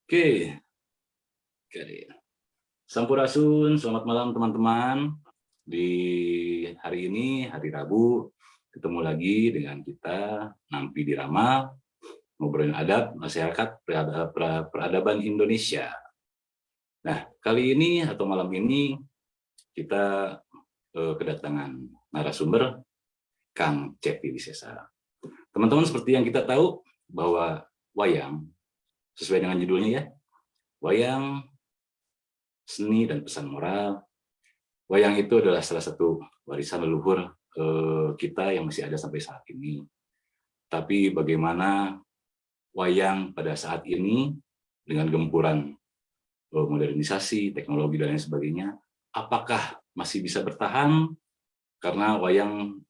Oke. Oke. Sampurasun, selamat malam teman-teman. Di hari ini, hari Rabu, ketemu lagi dengan kita, Nampi Diramal, ngobrolin adab masyarakat peradaban Indonesia. Nah, kali ini atau malam ini kita kedatangan narasumber Kang Cepi Wisesa. Teman-teman, seperti yang kita tahu bahwa wayang, sesuai dengan judulnya ya, wayang seni dan pesan moral. Wayang itu adalah salah satu warisan leluhur kita yang masih ada sampai saat ini. Tapi bagaimana wayang pada saat ini dengan gempuran modernisasi, teknologi, dan lain sebagainya, apakah masih bisa bertahan? Karena wayang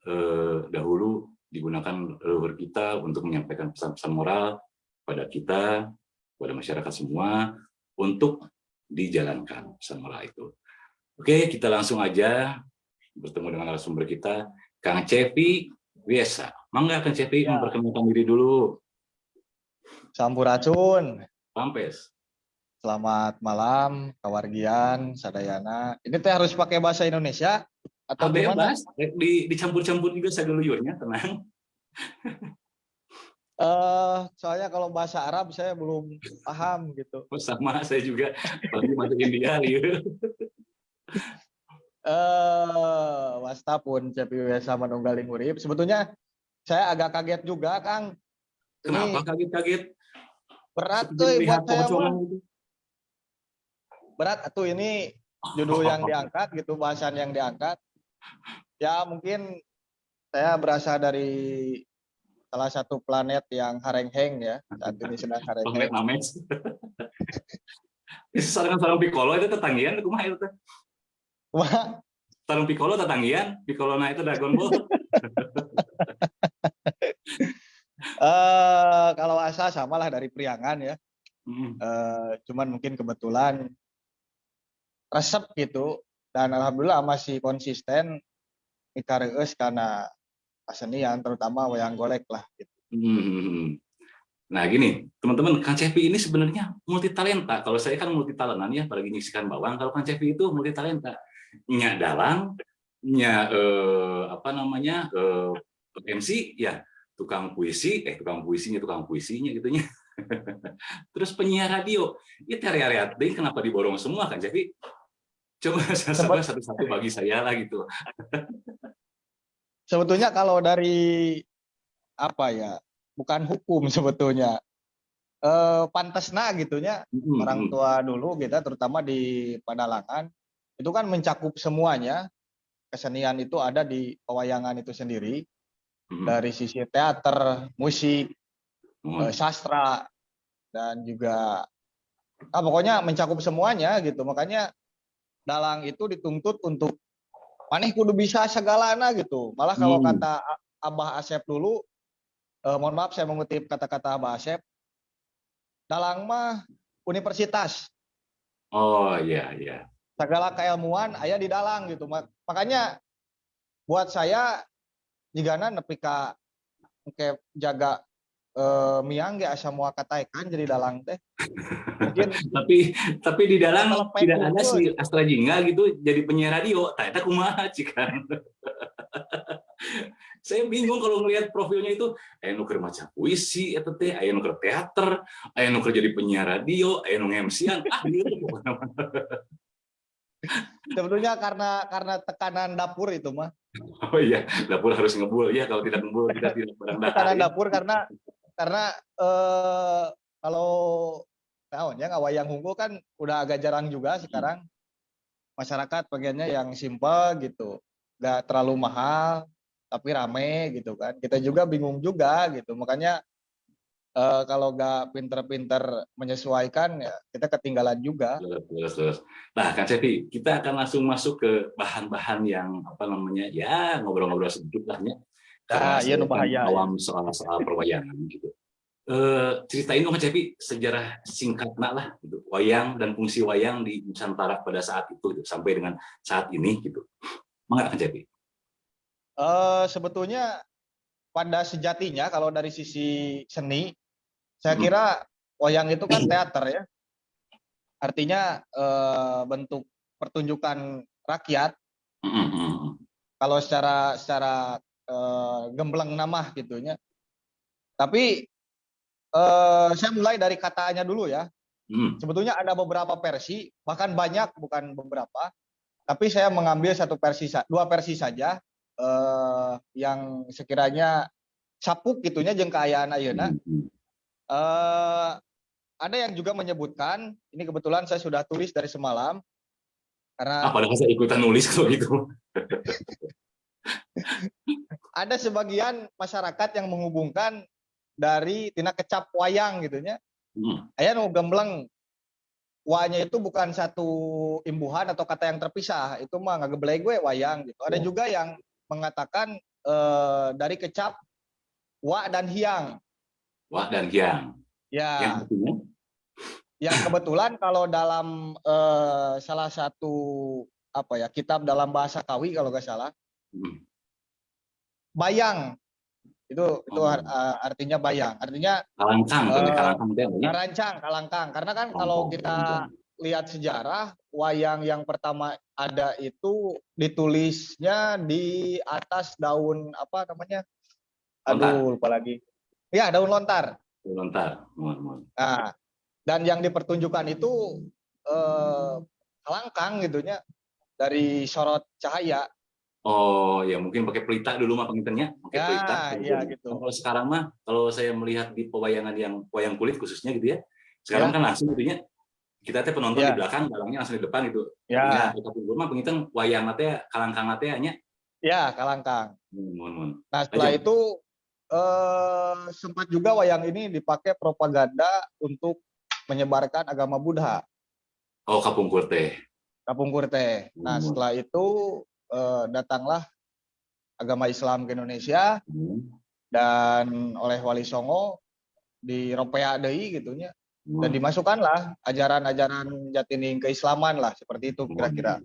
dahulu digunakan leluhur kita untuk menyampaikan pesan-pesan moral pada kita, pada masyarakat semua, untuk dijalankan pesan moral itu. Oke, kita langsung aja bertemu dengan narasumber kita, Kang Cepi Wiesa. Mangga, Kang Cepi, ya, memperkenalkan diri dulu. Sampurasun. Rampes. Selamat malam, kawargian, sadayana. Ini teh harus pakai bahasa Indonesia atau gimana? Bebas, dicampur-campur juga sageluyurnya, tenang. Soalnya kalau bahasa Arab saya belum paham gitu. Oh, sama, saya juga, apalagi masuk India gitu. Wasta pun Cepi Wesa Manunggaling Urip. Sebetulnya saya agak kaget juga, Kang. Kenapa kaget-kaget? Berat tuh buat saya mah. Berat tuh ini judul yang diangkat gitu, bahasan yang diangkat. Ya, mungkin saya berasal dari salah satu planet yang harengheng ya, saat ini sedang harengheng. Planet Namek. Sareng sareng Piccolo itu tetanggian kumaha itu teh? Kumaha? Sareng Piccolo tetanggian, Piccolo na itu Dragon Ball. Kalau asal sama lah dari Priangan ya. Cuman mungkin kebetulan resep gitu dan alhamdulillah masih konsisten mikareueus karena kesenian, terutama wayang golek lah gitu. Nah gini, teman-teman, Kang Cepi ini sebenarnya multi talenta. Kalau saya kan multi talentan ya, apalagi nyisikan bawang. Kalau Kang Cepi itu multi talenta. Nya dalang, nya apa namanya MC, ya tukang puisi, tukang puisinya, tukang puisinya gitunya. Terus penyiar radio. Itu area-area kenapa diborong semua, Kang Cepi? Coba satu-satu bagi saya lah gitu. Sebetulnya kalau dari apa ya, bukan hukum sebetulnya, pantasna gitunya orang tua dulu kita, terutama di Padalangan itu kan mencakup semuanya, kesenian itu ada di pewayangan itu sendiri, dari sisi teater, musik, sastra, dan juga pokoknya mencakup semuanya gitu. Makanya dalang itu dituntut untuk maneh kudu bisa segalana gitu. Malah kalau kata Abah Asep dulu, mohon maaf saya mengutip kata-kata Abah Asep, dalang mah universitas. Oh iya. Segala keilmuan aya di dalang gitu. Makanya buat saya jigana nepi ka engke jaga miang ge asa moal kataekan jadi dalang teh. Mungkin tapi di dalam tidak ada si Astra Jingga gitu jadi penyiar radio. Tah, eta kumaha cikan? Saya bingung kalau ngelihat profilnya itu, aya nu keur maca puisi eta teh, aya nu keur teater, aya nu keur jadi penyiar radio, aya nu nge-MC-an, ah gitu pokoknya. Sebetulnya karena tekanan dapur itu mah. Oh iya, dapur harus ngebul ya, kalau tidak ngebul kita tidak barang dahar. Tekanan ya. Dapur karena kalau tahunnya wayang hungkul kan udah agak jarang juga sekarang. Masyarakat pengennya yang simpel gitu, nggak terlalu mahal tapi rame gitu kan. Kita juga bingung juga gitu. Makanya kalau nggak pinter-pinter menyesuaikan ya kita ketinggalan juga. Terus, terus. Nah, Kang Cepi, kita akan langsung masuk ke bahan-bahan yang apa namanya ya, ngobrol-ngobrol sedikit lah ya. Karena Ah, iya, saya nu kan bahaya. awam soal-soal perwayangan gitu. Ceritain dong, Kang Cepi, sejarah singkatnya lah gitu, wayang dan fungsi wayang di Nusantara pada saat itu gitu, sampai dengan saat ini gitu. Mangga, Kang Cepi. Sebetulnya pada sejatinya kalau dari sisi seni, saya kira wayang itu kan teater ya. Artinya bentuk pertunjukan rakyat. Kalau secara secara gembleng nama gitu nya. Tapi saya mulai dari katanya dulu ya. Sebetulnya ada beberapa versi, bahkan banyak, bukan beberapa. Tapi saya mengambil satu versi, dua versi saja yang sekiranya sapuk gitu nya jeung kaayaan ayeuna. Ada yang juga menyebutkan, ini kebetulan saya sudah tulis dari semalam, karena Ah, padahal saya ikutan nulis kalau gitu. Ada sebagian masyarakat yang menghubungkan dari tina kecap wayang gitu nya. Aya nu gembleng wa-nya itu bukan satu imbuhan atau kata yang terpisah, itu mah ngagebleg we wayang gitu. Ada juga yang mengatakan dari kecap wa dan hiang. Wa dan hiang. Ya. Yang artinya? Yang kebetulan kalau dalam salah satu apa ya, kitab dalam bahasa Kawi kalau nggak salah, bayang itu artinya bayang, artinya Kalangkang, kalangkang teh apa nya? Ngarancang, kalangkang. Karena kan kalau Kalangkang, kita kalangkang. lihat sejarah, wayang yang pertama ada itu ditulisnya di atas daun apa namanya? Lontar. Aduh, lupa lagi. Ya, daun lontar. Daun lontar. Mohon, mohon. Nah, dan yang dipertunjukkan itu kalangkang gitu nya, dari sorot cahaya. Oh ya, mungkin pakai pelita dulu mah panginten nya, pakai Ya, pelita. iya gitu. Kalau sekarang mah, kalau saya melihat di pewayangan yang wayang kulit khususnya gitu ya, sekarang kan langsung gitu nya, kita teh penonton di belakang, dalangnya langsung di depan gitu. Ya, kita pun mah panginten wayang teh kalangkang teh nya. Ya, kalangkang. Mohon, mohon. Nah, setelah Lanjut. itu sempat juga wayang ini dipakai propaganda untuk menyebarkan agama Buddha. Oh, kapungkur teh. Kapungkur teh. Nah, setelah itu datanglah agama Islam ke Indonesia dan oleh Wali Songo diropea deui gitu nya. Dan dimasukkanlah ajaran-ajaran jatining keislaman lah, seperti itu kira-kira.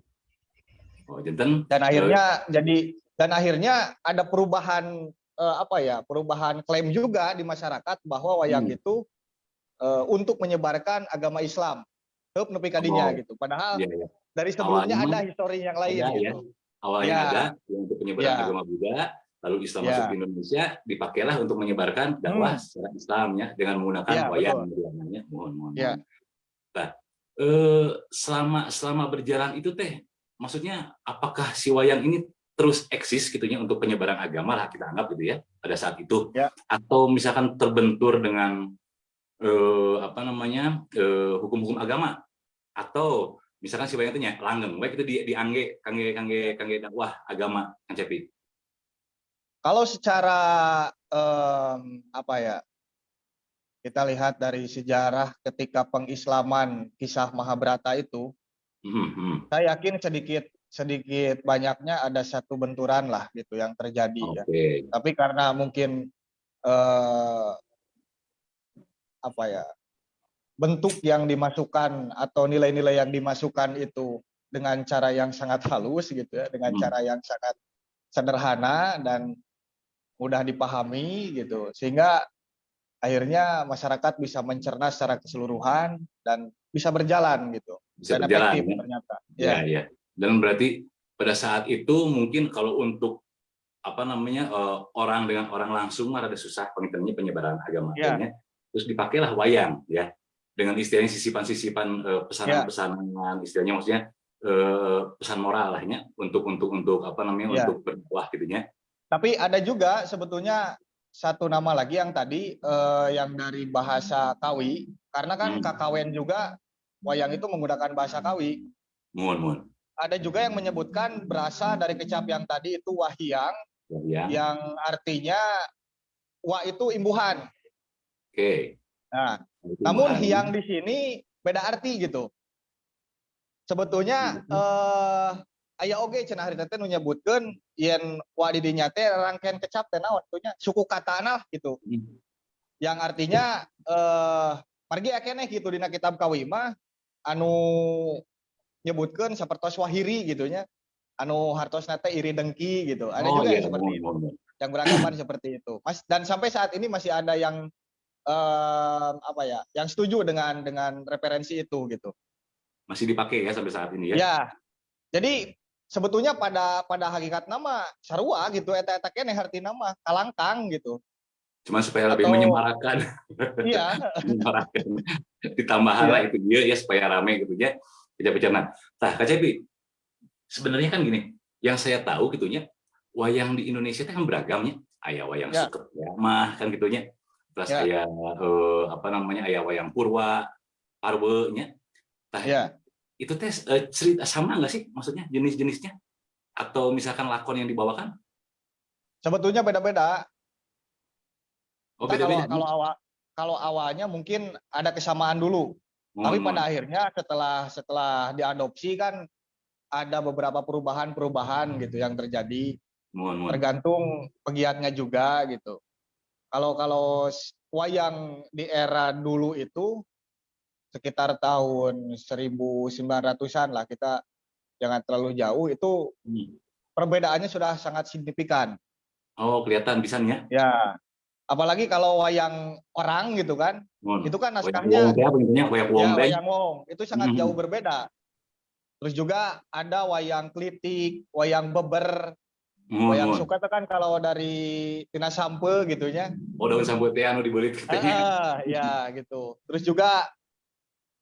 Oh, janten, Dan akhirnya jadi, dan akhirnya ada perubahan, apa ya, perubahan klaim juga di masyarakat bahwa wayang itu untuk menyebarkan agama Islam. Heup nepi ka dinya gitu. Padahal Iya. dari sebelumnya Awalnya ada histori yang lain ada, ya. gitu. Awalnya ada yang untuk penyebaran agama Buddha, lalu Islam masuk ke Indonesia, dipakailah untuk menyebarkan dakwah secara Islamnya dengan menggunakan wayang namanya. Mohon, mohon, mohon. Nah, selama selama berjalan itu teh, maksudnya apakah si wayang ini terus eksis gitu ya untuk penyebaran agama lah kita anggap gitu ya pada saat itu, atau misalkan terbentur dengan apa namanya, hukum-hukum agama, atau misalkan si wayang itu nya langgeng baik itu diangge kangge kangge kangge dakwah agama, Kang Cepi? Kalau secara apa ya, kita lihat dari sejarah ketika pengislaman kisah Mahabharata itu, saya yakin sedikit sedikit banyaknya ada satu benturan lah gitu yang terjadi ya. Tapi karena mungkin apa ya, bentuk yang dimasukkan atau nilai-nilai yang dimasukkan itu dengan cara yang sangat halus gitu ya, dengan cara yang sangat sederhana dan mudah dipahami gitu, sehingga akhirnya masyarakat bisa mencerna secara keseluruhan dan bisa berjalan gitu. Bisa Dan berjalan, efektif ya. ternyata. Ya, ya. Dan berarti pada saat itu mungkin kalau untuk apa namanya, orang dengan orang langsung mah rada susah pengertiannya penyebaran agama nya. Terus dipakailah wayang ya, dengan istilahnya sisipan-sisipan pesanan-pesanan, istilahnya maksudnya pesan moral lah ya, untuk apa namanya, untuk berdakwah gitu ya. Tapi ada juga sebetulnya satu nama lagi yang tadi, yang dari bahasa Kawi, karena kan kakawen juga wayang itu menggunakan bahasa Kawi. Mohon, mohon. Ada juga yang menyebutkan berasal dari kecap yang tadi itu wahyang, Wahyang. yang artinya wa itu imbuhan. Nah, Itu namun imbuhan. hiang di sini beda arti gitu. Sebetulnya, aya oge cenah harita teh nu nyebutkeun yen wa di dinya teh rangkaian kecap teh naon atuh nya, suku katana lah gitu. Yang artinya margi keneh gitu dina kitab Kawi mah anu nyebutkeun sapertos wahiri gitu nya, anu hartosna teh iri dengki gitu. Ada juga yang seperti itu. Yang beranggapan seperti itu. Mas, dan sampai saat ini masih ada yang apa ya, yang setuju dengan referensi itu gitu. Masih dipakai ya sampai saat ini ya? Ya. Jadi sebetulnya pada pada hakikatna mah sarua gitu, eta-eta keneh hartina mah kalangkang gitu. Cuma supaya lebih Atau menyemarakan. Iya. Menyemarakan. Ditambah lah itu dia ya supaya rame gitu ya. Kejar-kejar. Nah, Kak Cepi, sebenarnya kan gini, yang saya tahu gitunya, wayang di Indonesia itu kan beragamnya. Aya wayang suket ya mah kan gitunya. Terus aya apa namanya, aya wayang purwa, parwe nya. Tah, itu teh cerita sama nggak sih maksudnya jenis-jenisnya? Atau misalkan lakon yang dibawakan? Sebetulnya beda-beda. Oh, Kita beda-beda. kalau awalnya mungkin ada kesamaan dulu. Tapi Mohon, pada mohon. Akhirnya setelah setelah diadopsi kan ada beberapa perubahan-perubahan gitu yang terjadi. Mohon, mohon. Tergantung pegiatnya juga gitu. Kalau kalau wayang di era dulu itu sekitar tahun 1900-an lah, kita jangan terlalu jauh, itu perbedaannya sudah sangat signifikan. Oh, kelihatan bisa ya? Ya. Apalagi kalau wayang orang gitu kan, Mohon. itu kan Wayang naskahnya wong teh apa gitunya, wayang wong ya teh. Wayang wong itu sangat jauh berbeda. Terus juga ada wayang klitik, wayang beber, wayang Mohon. suket itu kan kalau dari tina sampeu gitu nya. Oh, daun sampeu teh anu dibeulit katanya. Ah, ya gitu. Terus juga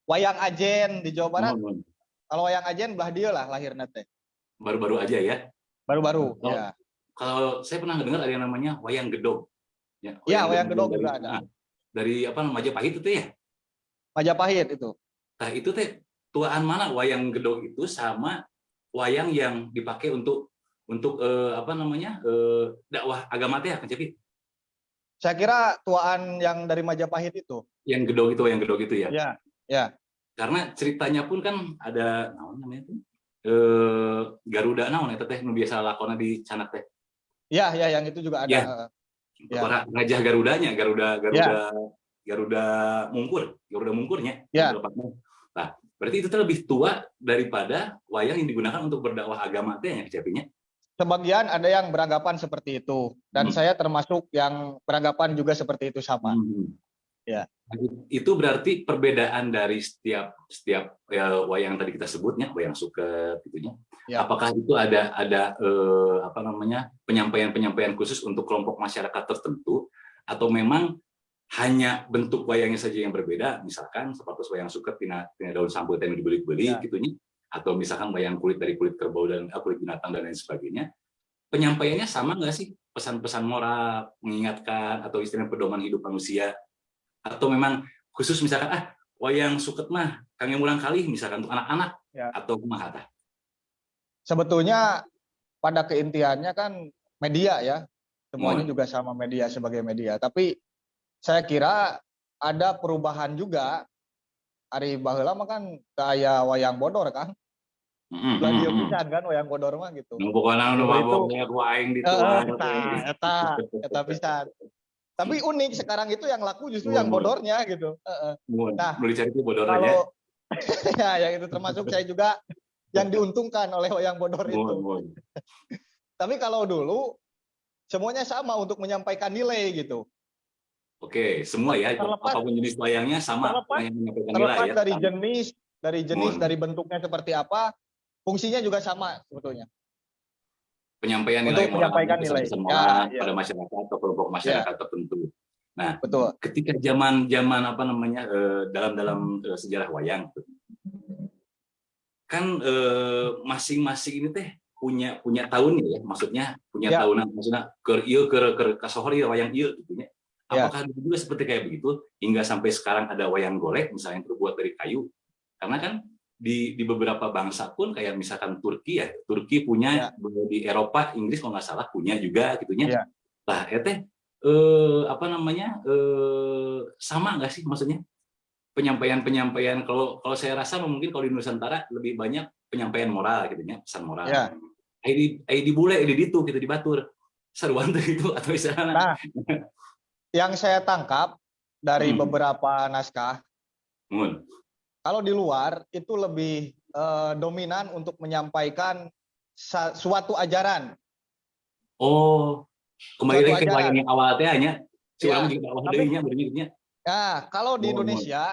wayang ajen di Jawa Barat. Mohon, mohon. Kalau wayang ajen belah dieu lah lahirna teh. Baru-baru aja ya. Baru-baru, Kalau ya. kalau saya pernah dengar ada yang namanya wayang gedog. Ya, Ya, wayang gedog dari, juga ada. Nah, dari apa Majapahit itu ya? Majapahit itu. Nah, itu teh tuaan mana wayang gedog itu sama wayang yang dipakai untuk apa namanya, dakwah agama teh, Kang Cepi? Saya kira tuaan yang dari Majapahit itu. Yang gedog itu, wayang gedog itu ya? Ya. Karena ceritanya pun kan ada naon namanya tuh? Garuda naon eta teh nu biasa lakona di canak teh. Ya, yang itu juga ada. Ya. Ya. Raja Garudanya, Garuda Garuda Garuda Mungkur, Garuda Mungkurnya. Ya. Nah, berarti itu tuh lebih tua daripada wayang yang digunakan untuk berdakwah agama teh ya, Cepinya. Sebagian ada yang beranggapan seperti itu dan saya termasuk yang beranggapan juga seperti itu sama. Ya. Itu berarti perbedaan dari setiap setiap ya, wayang tadi kita sebutnya, wayang suket gitunya. Ya. Apakah itu ada apa namanya, penyampaian-penyampaian khusus untuk kelompok masyarakat tertentu atau memang hanya bentuk wayangnya saja yang berbeda, misalkan seperti wayang suket tina, tina daun sampeu yang dibeli-beli gitunya, atau misalkan wayang kulit dari kulit kerbau dan kulit binatang dan lain sebagainya. Penyampaiannya sama nggak sih? Pesan-pesan moral, mengingatkan, atau istilah pedoman hidup manusia, atau memang khusus misalkan wayang suket mah kangge murangkalih misalkan untuk anak-anak atau kumaha tah? Sebetulnya pada keintiannya kan media ya. Semuanya Mohon. Juga sama media sebagai media. Tapi saya kira ada perubahan juga. Ari baheula mah kan teu aya wayang bodor kan. Belah dieu pisan kan wayang bodor mah gitu. Nu pokona nu Dulu itu mabok ku aing di tua. Eta eta pisan. Tapi unik sekarang itu yang laku justru yang Mohon, mohon. Bodornya gitu. Heeh. Mohon. Nah, Nu dicari itu bodornya. kalau ya yang itu termasuk saya juga yang diuntungkan oleh wayang bodor itu. Mohon, mohon. Tapi kalau dulu semuanya sama untuk menyampaikan nilai gitu. Oke, semua ya, apapun jenis wayangnya sama yang menyampaikan nilai Terlepas ya. dari jenis, dari jenis, Mohon. Dari bentuknya seperti apa, fungsinya juga sama sebetulnya. Penyampaian nilai Untuk moral, menyampaikan nilai. pesan-pesan Ya, moral iya. pada masyarakat atau kelompok masyarakat tertentu. Nah, ketika zaman-zaman apa namanya dalam dalam sejarah wayang kan masing-masing ini teh punya punya tahunnya ya, maksudnya punya tahunan, maksudnya ke ieu ke kasohor ieu wayang ieu gitu nya. Apakah dulu juga seperti kayak begitu hingga sampai sekarang ada wayang golek misalnya yang terbuat dari kayu? Karena kan di beberapa bangsa pun kayak misalkan Turki ya, Turki punya, di Eropa, Inggris kalau nggak salah punya juga gitunya. Lah, teh apa namanya, sama nggak sih maksudnya penyampaian-penyampaian? Kalau kalau saya rasa mungkin kalau di Nusantara lebih banyak penyampaian moral gitu ya, pesan moral. Ai di bule di ditu gitu di batur. Seruan tuh itu atau misalnya Nah, yang saya tangkap dari beberapa naskah, Mun. Kalau di luar itu lebih dominan untuk menyampaikan suatu ajaran. Oh, kembali Suatu lagi ke ajaran. wayang yang awal teh nya. Si Ya, urang juga awal tapi deui nya bener nya. Nah, kalau di Mohon, mohon. Indonesia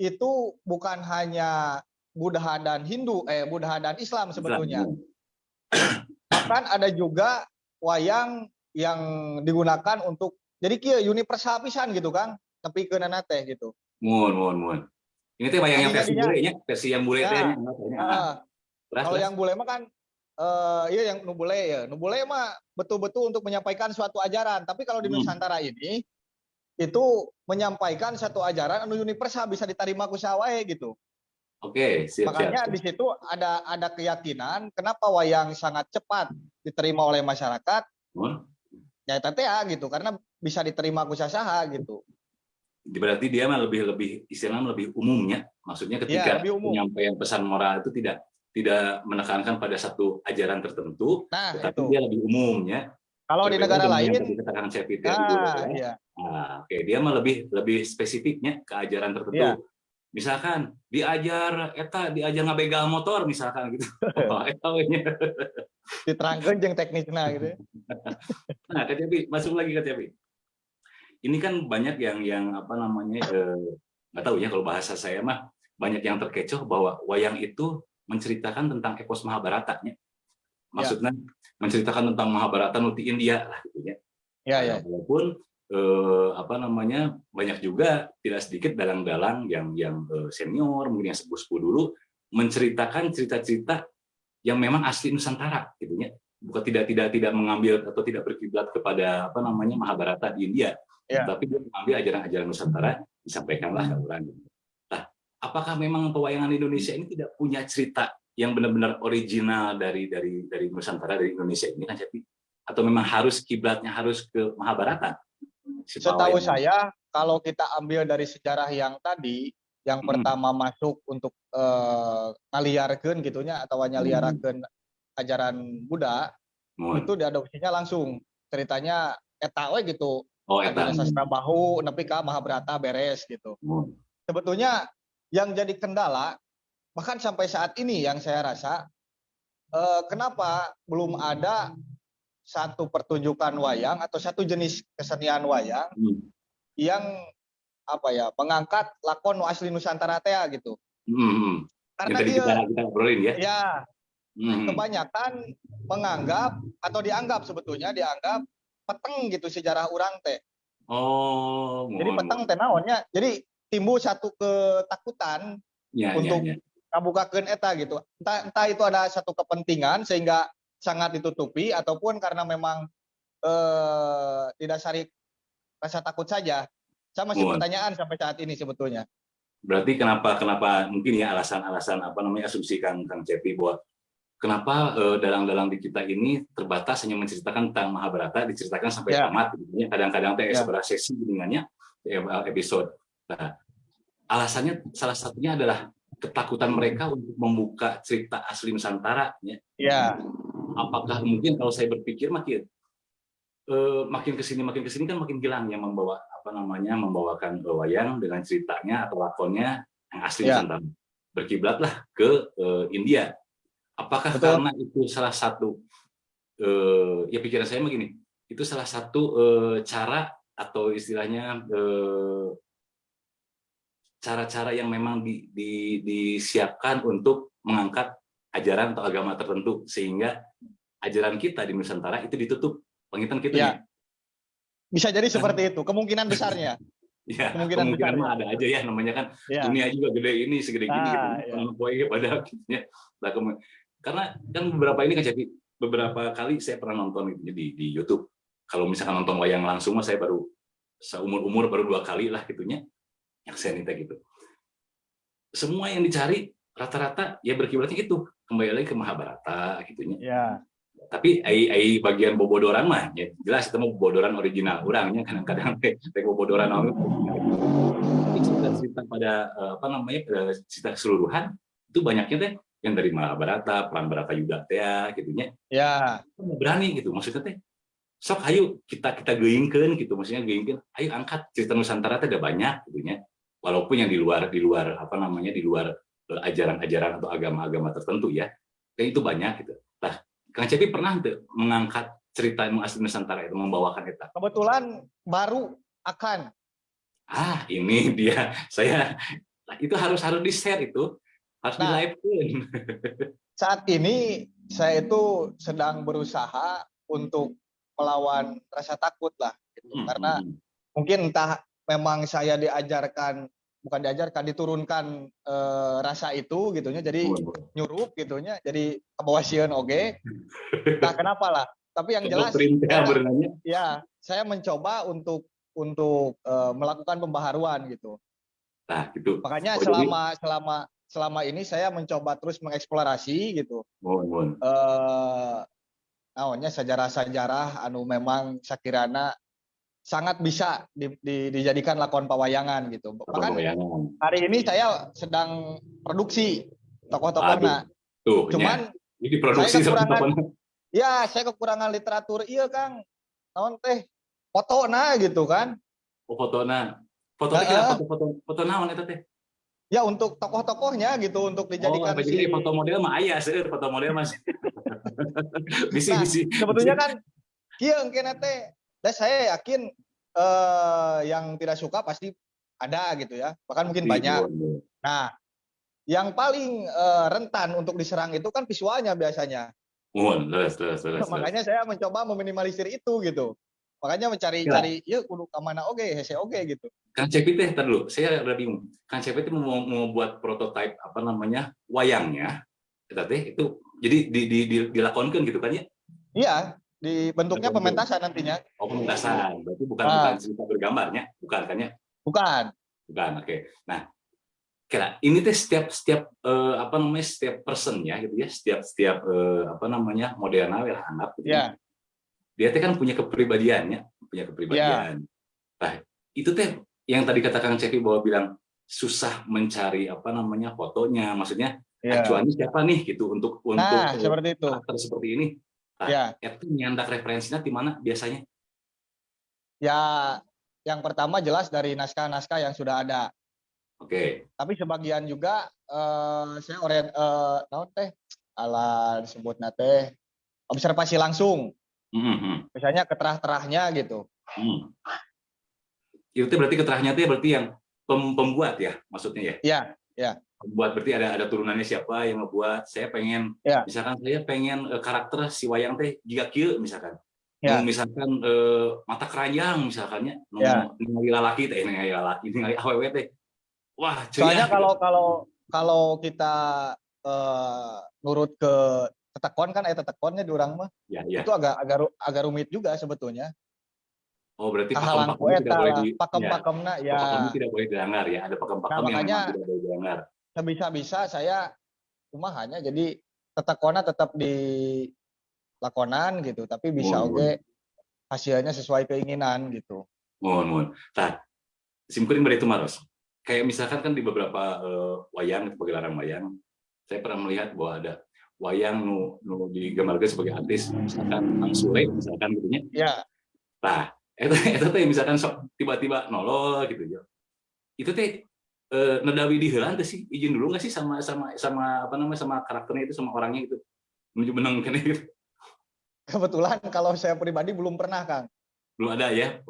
itu bukan hanya Buddha dan Hindu, Buddha dan Islam sebetulnya. Islam. Bahkan ada juga wayang yang digunakan untuk jadi kieu, universal pisan gitu, Kang, tapi ke teh gitu. Muhun, muhun, muhun. Ini teh wayang yang versi Tadinya- bule nya, versi yang bule Ya. teh nya. Ah, Terus, kalau terus. yang bule mah kan iya, yang nu bule ya. Nu bule mah betul-betul untuk menyampaikan suatu ajaran. Tapi kalau di Nusantara ini itu menyampaikan satu ajaran anu universal, bisa diterima ku saha wae gitu. Oke, siap, Makanya siap. Di situ ada keyakinan kenapa wayang sangat cepat diterima oleh masyarakat. Muhun. Ya eta teh ya, gitu, karena bisa diterima ku saha gitu. Berarti dia mah lebih lebih istilahnya lebih umumnya. Maksudnya ketika Ya, lebih umum. Penyampaian pesan moral itu tidak tidak menekankan pada satu ajaran tertentu, Nah, tetapi itu. Dia lebih umumnya. Kalau di Berbeda negara dengan lain, yang tadi katakan Cepi tadi dulu, nah, ya. iya. Nah, oke, dia mah lebih lebih spesifiknya ke ajaran tertentu. Iya. Misalkan diajar eta, diajar ngabegal motor misalkan gitu. Oh, eta we nya. Diterangkeun jeung teknisna gitu. Nah, Kak Cepi, masuk lagi, Kak Cepi. Ini kan banyak yang apa namanya, nggak tahu ya, kalau bahasa saya mah banyak yang terkecoh bahwa wayang itu menceritakan tentang epos Mahabharata nya. Maksudnya menceritakan tentang Mahabharata nu ti India lah gitu ya. Ya. Walaupun apa namanya, banyak juga, tidak sedikit dalang-dalang yang senior, mungkin yang sepuh-sepuh dulu menceritakan cerita-cerita yang memang asli Nusantara gitu ya. Bukan tidak tidak tidak mengambil atau tidak berkiblat kepada apa namanya, Mahabharata di India, tapi dia mengambil ajaran-ajaran Nusantara, disampaikanlah ke orang. Gitu. Nah, apakah memang pewayangan Indonesia ini tidak punya cerita yang benar-benar original dari Nusantara, dari Indonesia ini kan, Cepi? Atau memang harus kiblatnya harus ke Mahabharata? Si Setahu pewayangan. Saya kalau kita ambil dari sejarah yang tadi, yang pertama masuk untuk ngaliarkeun gitunya atau nyaliarakeun ajaran Buddha, Muhun. Itu diadopsinya langsung ceritanya eta we gitu. Oh, eta. Arjuna Sasrabahu nepi ka Mahabharata beres gitu. Muhun. Sebetulnya yang jadi kendala bahkan sampai saat ini yang saya rasa, kenapa belum ada satu pertunjukan wayang atau satu jenis kesenian wayang yang apa ya, mengangkat lakon nu asli Nusantara teh gitu. Yang Karena tadi dia kita obrolin ya. Ya, kebanyakan menganggap atau dianggap, sebetulnya dianggap peteng gitu sejarah urang teh. Oh, Jadi muhun, peteng muhun. Teh naonnya. Jadi timbul satu ketakutan untuk ngabukakeun eta gitu. Entah entah itu ada satu kepentingan sehingga sangat ditutupi ataupun karena memang didasari rasa takut saja. Saya masih Muhun. Pertanyaan sampai saat ini sebetulnya. Berarti kenapa kenapa mungkin ya alasan-alasan apa namanya, asumsi Kang Kang Cepi bahwa kenapa dalang-dalang di kita ini terbatas hanya menceritakan tentang Mahabharata, diceritakan sampai tamat gitu ya. Kadang-kadang teh seberapa sesi geningannya, episode. Nah, alasannya salah satunya adalah ketakutan mereka untuk membuka cerita asli Nusantara ya. Apakah mungkin, kalau saya berpikir makin makin ke sini kan makin hilang yang membawa apa namanya, membawakan wayang dengan ceritanya atau lakonnya yang asli Nusantara. Berkiblatlah ke India. Apakah karena itu salah satu ya pikiran saya begini, itu salah satu cara atau istilahnya cara-cara yang memang disiapkan untuk mengangkat ajaran atau agama tertentu sehingga ajaran kita di Nusantara itu ditutup panginten gitu Ya. ya. Bisa jadi seperti itu, kemungkinan besarnya. Ya, Kemungkinan kemungkinan besarnya. Mah ada aja ya, namanya kan dunia juga gede ini, segede gini gitu. Ah, iya. Poe pada ya. Nah, karena kan beberapa ini kan jadi beberapa kali saya pernah nonton gitu di YouTube. Kalau misalkan nonton wayang langsung mah saya baru seumur umur baru dua kali lah gitunya. Yang saya minta gitu. Semua yang dicari rata-rata ya berkiblatnya itu kembali lagi ke Mahabharata gitunya. Tapi ai ai bagian bobodoran mah ya jelas itu mah bobodoran original urangnya, kadang-kadang teh teh bobodoran naon. Tapi cerita-cerita pada apa namanya, cerita keseluruhan itu banyaknya teh yang dari Mahabharata, perang Baratayuda teh ya, gitunya. Nggak berani gitu maksudnya teh, sok ayo kita kita geuingkeun gitu, maksudnya geuingkeun, ayo angkat cerita Nusantara teh ada banyak gitunya, walaupun yang di luar apa namanya, di luar ajaran-ajaran atau agama-agama tertentu ya, kayak itu banyak gitu. Nah, Kang Cepi pernah tuh mengangkat cerita yang asli Nusantara itu, membawakan itu? Kebetulan baru akan. Ah, ini dia. Saya, nah, itu harus harus di share itu. Harus Nah, di live pun. Saat ini saya itu sedang berusaha untuk melawan rasa takut lah gitu. Karena mungkin entah memang saya diajarkan, bukan diajarkan, diturunkan rasa itu gitunya, jadi nyurup gitunya, jadi kebawa sieun oge. Entah kenapa lah. Tapi yang jelas saya mencoba untuk melakukan pembaharuan gitu. Nah, gitu. Makanya selama ini saya mencoba terus mengeksplorasi gitu. Naonnya sejarah-sejarah anu memang sakirana sangat bisa dijadikan lakon pawayangan gitu. Lakon Bahkan pawayangan. Hari ini saya sedang produksi tokoh-tokohna. Tuh, Cuman ya. Ini diproduksi saya kekurangan, tokoh-tokohna. Ya, saya kekurangan literatur iya, Kang. Naon teh? Fotona gitu kan. Oh, fotona. Foto teh kira foto-foto, foto naon eta teh? Ya untuk tokoh-tokohnya gitu, untuk dijadikan Oh, jadi si foto model mah aya seueur foto model Mas. Bisi Nah, bisi. Sebetulnya kan kieu engkena teh, dan saya yakin yang tidak suka pasti ada gitu ya, bahkan mungkin banyak. Nah, yang paling rentan untuk diserang itu kan visualnya biasanya. Mohon, terus terus terus. Makanya saya mencoba meminimalisir itu gitu. Makanya mencari cari, ya kudu ka mana oge, hese oge gitu. Kang Cepi teh, tar dulu, saya udah bingung. Kang Cepi teh mau buat prototipe apa namanya wayangnya, eta teh itu jadi dilakonkan gitu kan ya? Iya, di bentuknya pementasan nantinya. Oh, pementasan, berarti bukan bukan cerita bergambarnya, bukan kan ya? Bukan. Bukan, oke. Okay. Nah, kira ini teh setiap setiap apa namanya setiap personnya gitu ya, setiap setiap apa namanya modelna lah anggap gitu. Ya. Dia teh kan punya kepribadiannya, punya kepribadian. Ya. Nah, itu teh yang tadi kata Kang Cepi bahwa bilang susah mencari apa namanya fotonya, maksudnya acuannya siapa nih gitu untuk Nah, seperti itu. Karakter seperti ini. Nah, itu nyandak referensinya di mana biasanya? Ya, yang pertama jelas dari naskah-naskah yang sudah ada. Oke. Tapi sebagian juga saya orient naon teh ala disebutna teh observasi langsung. Misalnya keterah-terahnya gitu. Itu berarti keterahnya itu berarti yang pembuat ya maksudnya ya? Iya, iya. Pembuat berarti ada turunannya siapa yang ngebuat. Saya pengen misalkan saya pengen karakter si wayang teh jiga kieu misalkan. Ya. Nu misalkan mata keranjang misalkannya, nu ningali lalaki teh, ningali lalaki, ningali awewe teh. Wah, cuy, Soalnya ya, kalau gitu. kalau kalau kita nurut ke tetekon kan aya tetekonnya di urang mah. Ya. Itu agak agak agak rumit juga sebetulnya. Oh, berarti Kahalang pakem-pakemnya tidak ku eta boleh lah, di pakem-pakemna ya. Pakem-pakemnya tidak boleh dilanggar ya. Ada pakem-pakem Nah, yang memang makanya tidak boleh dilanggar. Sebisa-bisa saya kumahanya jadi tetekona tetap di lakonan gitu, tapi bisa Mohon, oge hasilnya sesuai keinginan gitu. Mohon, mohon. Nah, simkuring bade tumaros. Kayak misalkan kan di beberapa wayang, pagelaran wayang, saya pernah melihat bahwa ada wayang nu nu digambarkan sebagai artis, misalkan Kang Sule, misalkan gitu nya. Nah, eta teh misalkan sok tiba-tiba nolol gitu ya. Itu teh nedawi diheulaan teh sih, izin dulu nggak sih sama sama sama apa namanya sama karakternya itu, sama orangnya gitu. Menuju menang kan gitu. Kebetulan kalau saya pribadi belum pernah, Kang. Belum ada ya,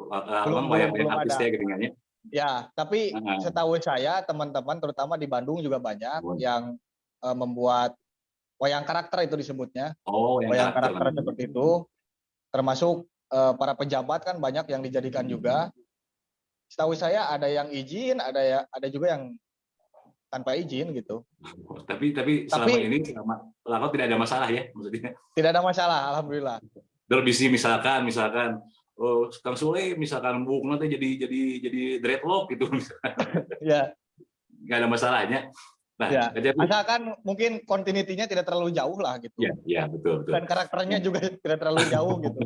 Belum, wayang belum, belum artis ada. Ya geuningannya. Ya, tapi setahu saya teman-teman terutama di Bandung juga banyak yang membuat wayang karakter itu disebutnya. Oh, wayang Wayang karakter. karakter seperti itu. Termasuk para pejabat kan banyak yang dijadikan juga. Setahu saya ada yang izin, ada juga yang tanpa izin gitu. Oh, tapi selama Tapi ini selama lakon tidak ada masalah ya maksudnya. Tidak ada masalah, alhamdulillah. Derbisi misalkan misalkan oh, Kang Sule misalkan buk nanti jadi dreadlock gitu misalkan. Nggak ada masalahnya. Nah, jadi Asalkan mungkin continuity-nya tidak terlalu jauh lah gitu. Ya, ya, betul, betul. Dan karakternya juga tidak terlalu jauh gitu.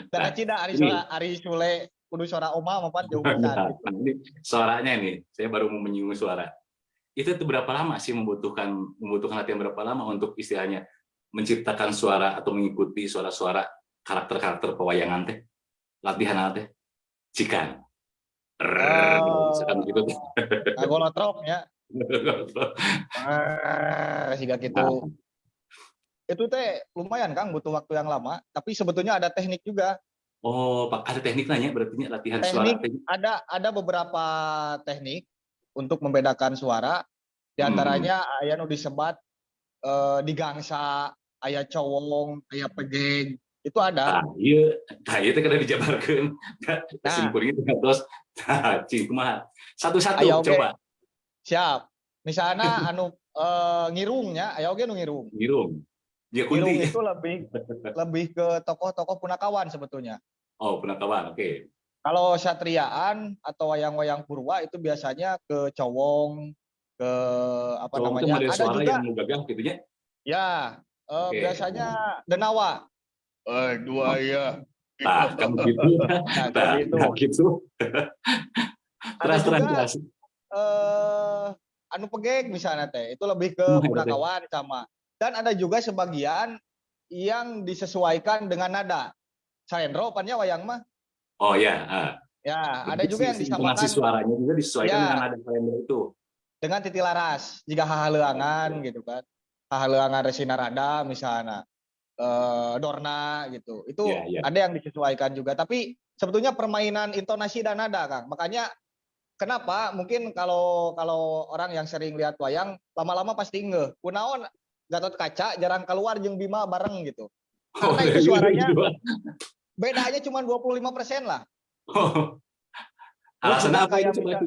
Dan Nah, Cida Ari ini Sora, Ari Sule kudu suara oma mapan jauh pisan Nah, gitu. ini suaranya nih, saya baru mau menyinggung suara. Itu tuh berapa lama sih membutuhkan membutuhkan latihan berapa lama untuk istilahnya menciptakan suara atau mengikuti suara-suara karakter-karakter pewayangan teh? Latihan teh? Cikan. Misalkan gitu. Ngagolotrok ya. Ah, siga gitu. Nah. Itu teh lumayan Kang, butuh waktu yang lama, tapi sebetulnya ada teknik juga. Oh, Pak, ada teknik nanya berarti latihan suara. Teknik, ada beberapa teknik untuk membedakan suara. Di antaranya aya nu disebat digangsa, aya cowong, aya pegeg, itu ada. Nah, iya, nah, itu kena dijabarkan. Nah, simkuring itu terus, nah, cing kumaha. Satu-satu coba. Siap. Misalnya anu ngirungnya, aya oge nu ngiring. Ngiring. Dia Ngiring itu lebih lebih ke tokoh-tokoh punakawan sebetulnya. Oh, punakawan, oke. Okay. Kalau satriaan atau wayang-wayang purwa itu biasanya ke cowong, ke apa cowong namanya? Ada suara juga yang gagah gitu ya? Ya, biasanya denawa. Dua ya. Nah, kamu gitu. Nah, nah, gitu. Gitu. Terus, terus. Anu pegeg misalnya teh, itu lebih ke punakawan sama. Dan ada juga sebagian yang disesuaikan dengan nada. Salendro pan nya wayang mah. Oh ya. Ya, jadi ada juga yang disamakan. Intonasi suaranya juga disesuaikan ya, dengan nada salendro itu. Dengan titilaras, jika hahaleuangan gitu kan. Hahaleuangan Resi Narada misalnya. Dorna gitu. Itu ya. Ada yang disesuaikan juga. Tapi sebetulnya permainan intonasi dan nada, Kang. Makanya kenapa mungkin kalau kalau orang yang sering lihat wayang lama-lama pasti ngeh. Kunaon Gatot Kaca jarang keluar jeung Bima bareng gitu. Karena itu suaranya bedanya cuma 25% lah. Oh. Alasannya apa itu coba?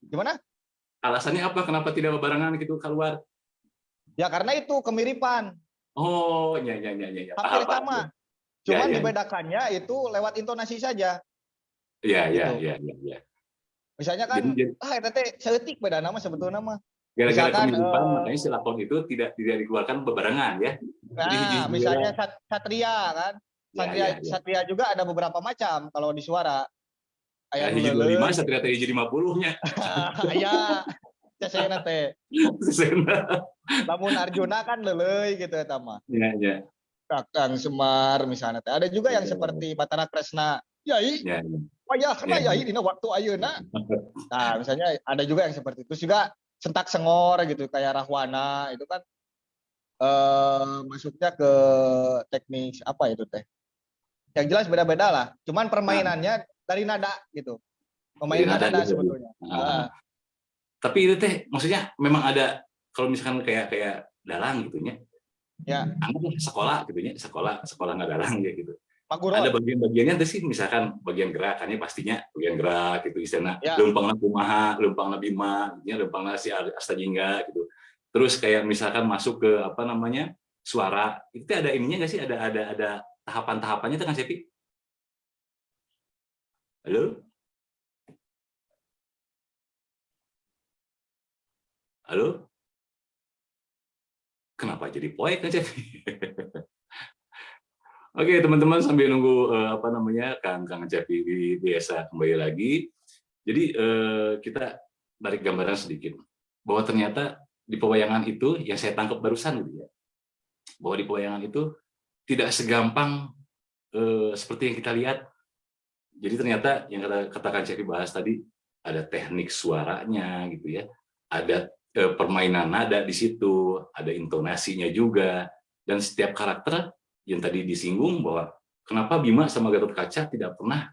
Gimana? Alasannya apa? Kenapa tidak bebarengan gitu keluar? Ya karena itu kemiripan. Oh, ya. Hampir sama. Cuman ya. Dibedakannya itu lewat intonasi saja. Ya, Gitu. ya. Misalnya kan, Jadi, ah eta teh saeutik beda nama sebetulnya mah. Gara-gara Misalkan, kemiripan, makanya si lakon itu tidak tidak dikeluarkan bebarengan ya. Nah, Jadi misalnya Satria kan. Satria Ya. Satria juga ada beberapa macam kalau di suara. Ya, Aya hiji nu 25, leuleus, Satria teh hiji 50 nya. Aya cesena teh. Lamun Arjuna kan leuleuy gitu eta mah. Ya. Kakang Semar misalnya teh. Ada juga yang seperti Batara Kresna. Yai, Ya. wayahna yai dina waktu ayeuna. Nah, misalnya ada juga yang seperti itu. Juga sentak sengor gitu kayak Rahwana itu kan masuknya ke teknik apa itu teh. Yang jelas beda-beda lah. Cuman permainannya dari nada gitu. Pemain Dari nada nada gitu. sebetulnya. Ah. Ah. Tapi itu teh maksudnya memang ada kalau misalkan kayak kayak dalang gitu nya. Anggaplah sekolah gitu nya, sekolah sekolah nggak dalang ya gitu. Maguron. Ada bagian-bagiannya tuh sih, misalkan bagian gerakannya pastinya bagian gerak gitu istilahnya leumpangna kumaha, leumpangna Bima, gitu ya, leumpangna si Astajingga gitu. Terus kayak misalkan masuk ke apa namanya? Suara, itu tuh ada ininya nggak sih? Ada tahapan-tahapannya tuh kan, Cepi? Halo? Halo? Kenapa jadi poek kan, Cepi? Oke, teman-teman, sambil nunggu apa namanya Kang Kang Cepi di desa kembali lagi. Jadi kita balik gambaran sedikit bahwa ternyata di pewayangan itu yang saya tangkap barusan gitu ya. Bahwa di pewayangan itu tidak segampang seperti yang kita lihat. Jadi ternyata yang katakan Cepi bahas tadi ada teknik suaranya gitu ya. Ada permainan nada di situ, ada intonasinya juga, dan setiap karakter yang tadi disinggung bahwa kenapa Bima sama Gatot Kaca tidak pernah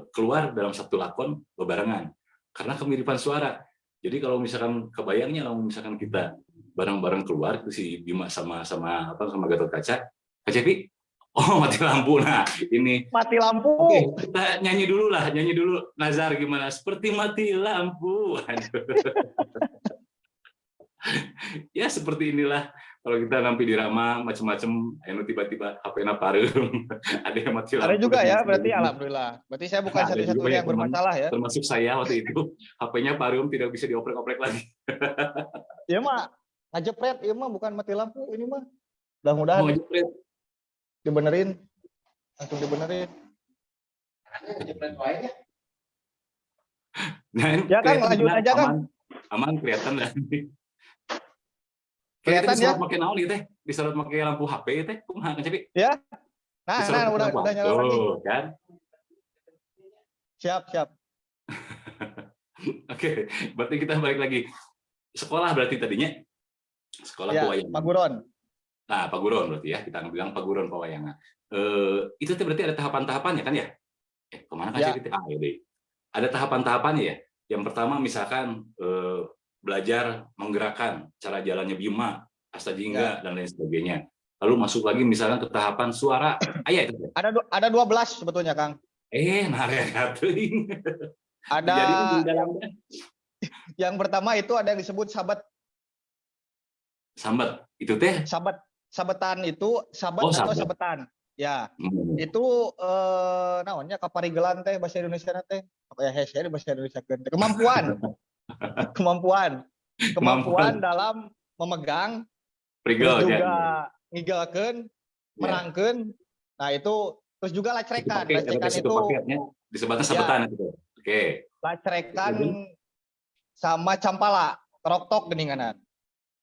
keluar dalam satu lakon bebarengan karena kemiripan suara. Jadi kalau misalkan kebayangnya kalau misalkan kita bareng-bareng keluar itu si Bima sama sama apa sama Gatot Kaca, Kak Cepi, oh mati lampu, nah ini Mati lampu. Oke, kita nyanyi dulu lah, nyanyi dulu. Nazar gimana? Seperti mati lampu. Aduh. Ya seperti inilah kalau kita nanti di Rama macam-macam, anu tiba-tiba HP-na pareum, ada yang mati lampu. Ada juga dan ya, berarti sebagainya. Alhamdulillah. Berarti saya bukan Ada juga satu-satunya ya, yang teman. bermasalah ya. Termasuk saya waktu itu, HP-nya pareum tidak bisa dioprek-oprek lagi. Iya mah ngajepret, iya mah bukan mati lampu ini mah. Mudah-mudahan Mau ngejepret. Dibenerin. Langsung dibenerin. Ngejepret wae nya. Nah, ini Ya, Kang, kelihatan lanjut benar, aja, Kang. aman, aman kelihatan lah. Kelihatan Kayaknya ya? disorot pakai naon ieu teh? Disorot pakai lampu HP teh? Kumaha Kang Cepi? Ya. Nah, Disorot nah pakai udah lampu udah HP. nyala lagi. Tuh, kan? Siap, siap. Oke, berarti kita balik lagi. Sekolah berarti tadinya sekolah Ya, pewayangan. Paguron. Nah, Paguron berarti ya, kita bilang Paguron pewayangan. Itu tuh berarti ada tahapan-tahapannya kan ya? Kemana kan Ya. sih? Ah, ya deh. Ada tahapan-tahapannya ya. Yang pertama misalkan belajar menggerakkan cara jalannya Bima, Astajingga, dan lain sebagainya. Lalu masuk lagi misalnya ke tahapan suara, aya itu teh? Ada 12 sebetulnya, Kang. Nah, teuing. Ada. Jadi di dalamnya Yang pertama itu ada yang disebut sabat. Sambat itu teh? Sabat, sabetan itu sabat Oh, atau sabat. Sabetan. Ya, itu naonnya, kaparigelan teh bahasa Indonesia teh. Apa ya, hese bahasa Indonesia teh? Kemampuan. Kemampuan. Kemampuan dalam memegang, Prigel terus ya. Juga ngigelkeun, merangkeun. Nah, itu terus juga lacrekan. Pakai, Lacrekan satu itu paketnya disebutnya sabetan itu. Oke. Lacrekan sama campala, trok-tok geninganan.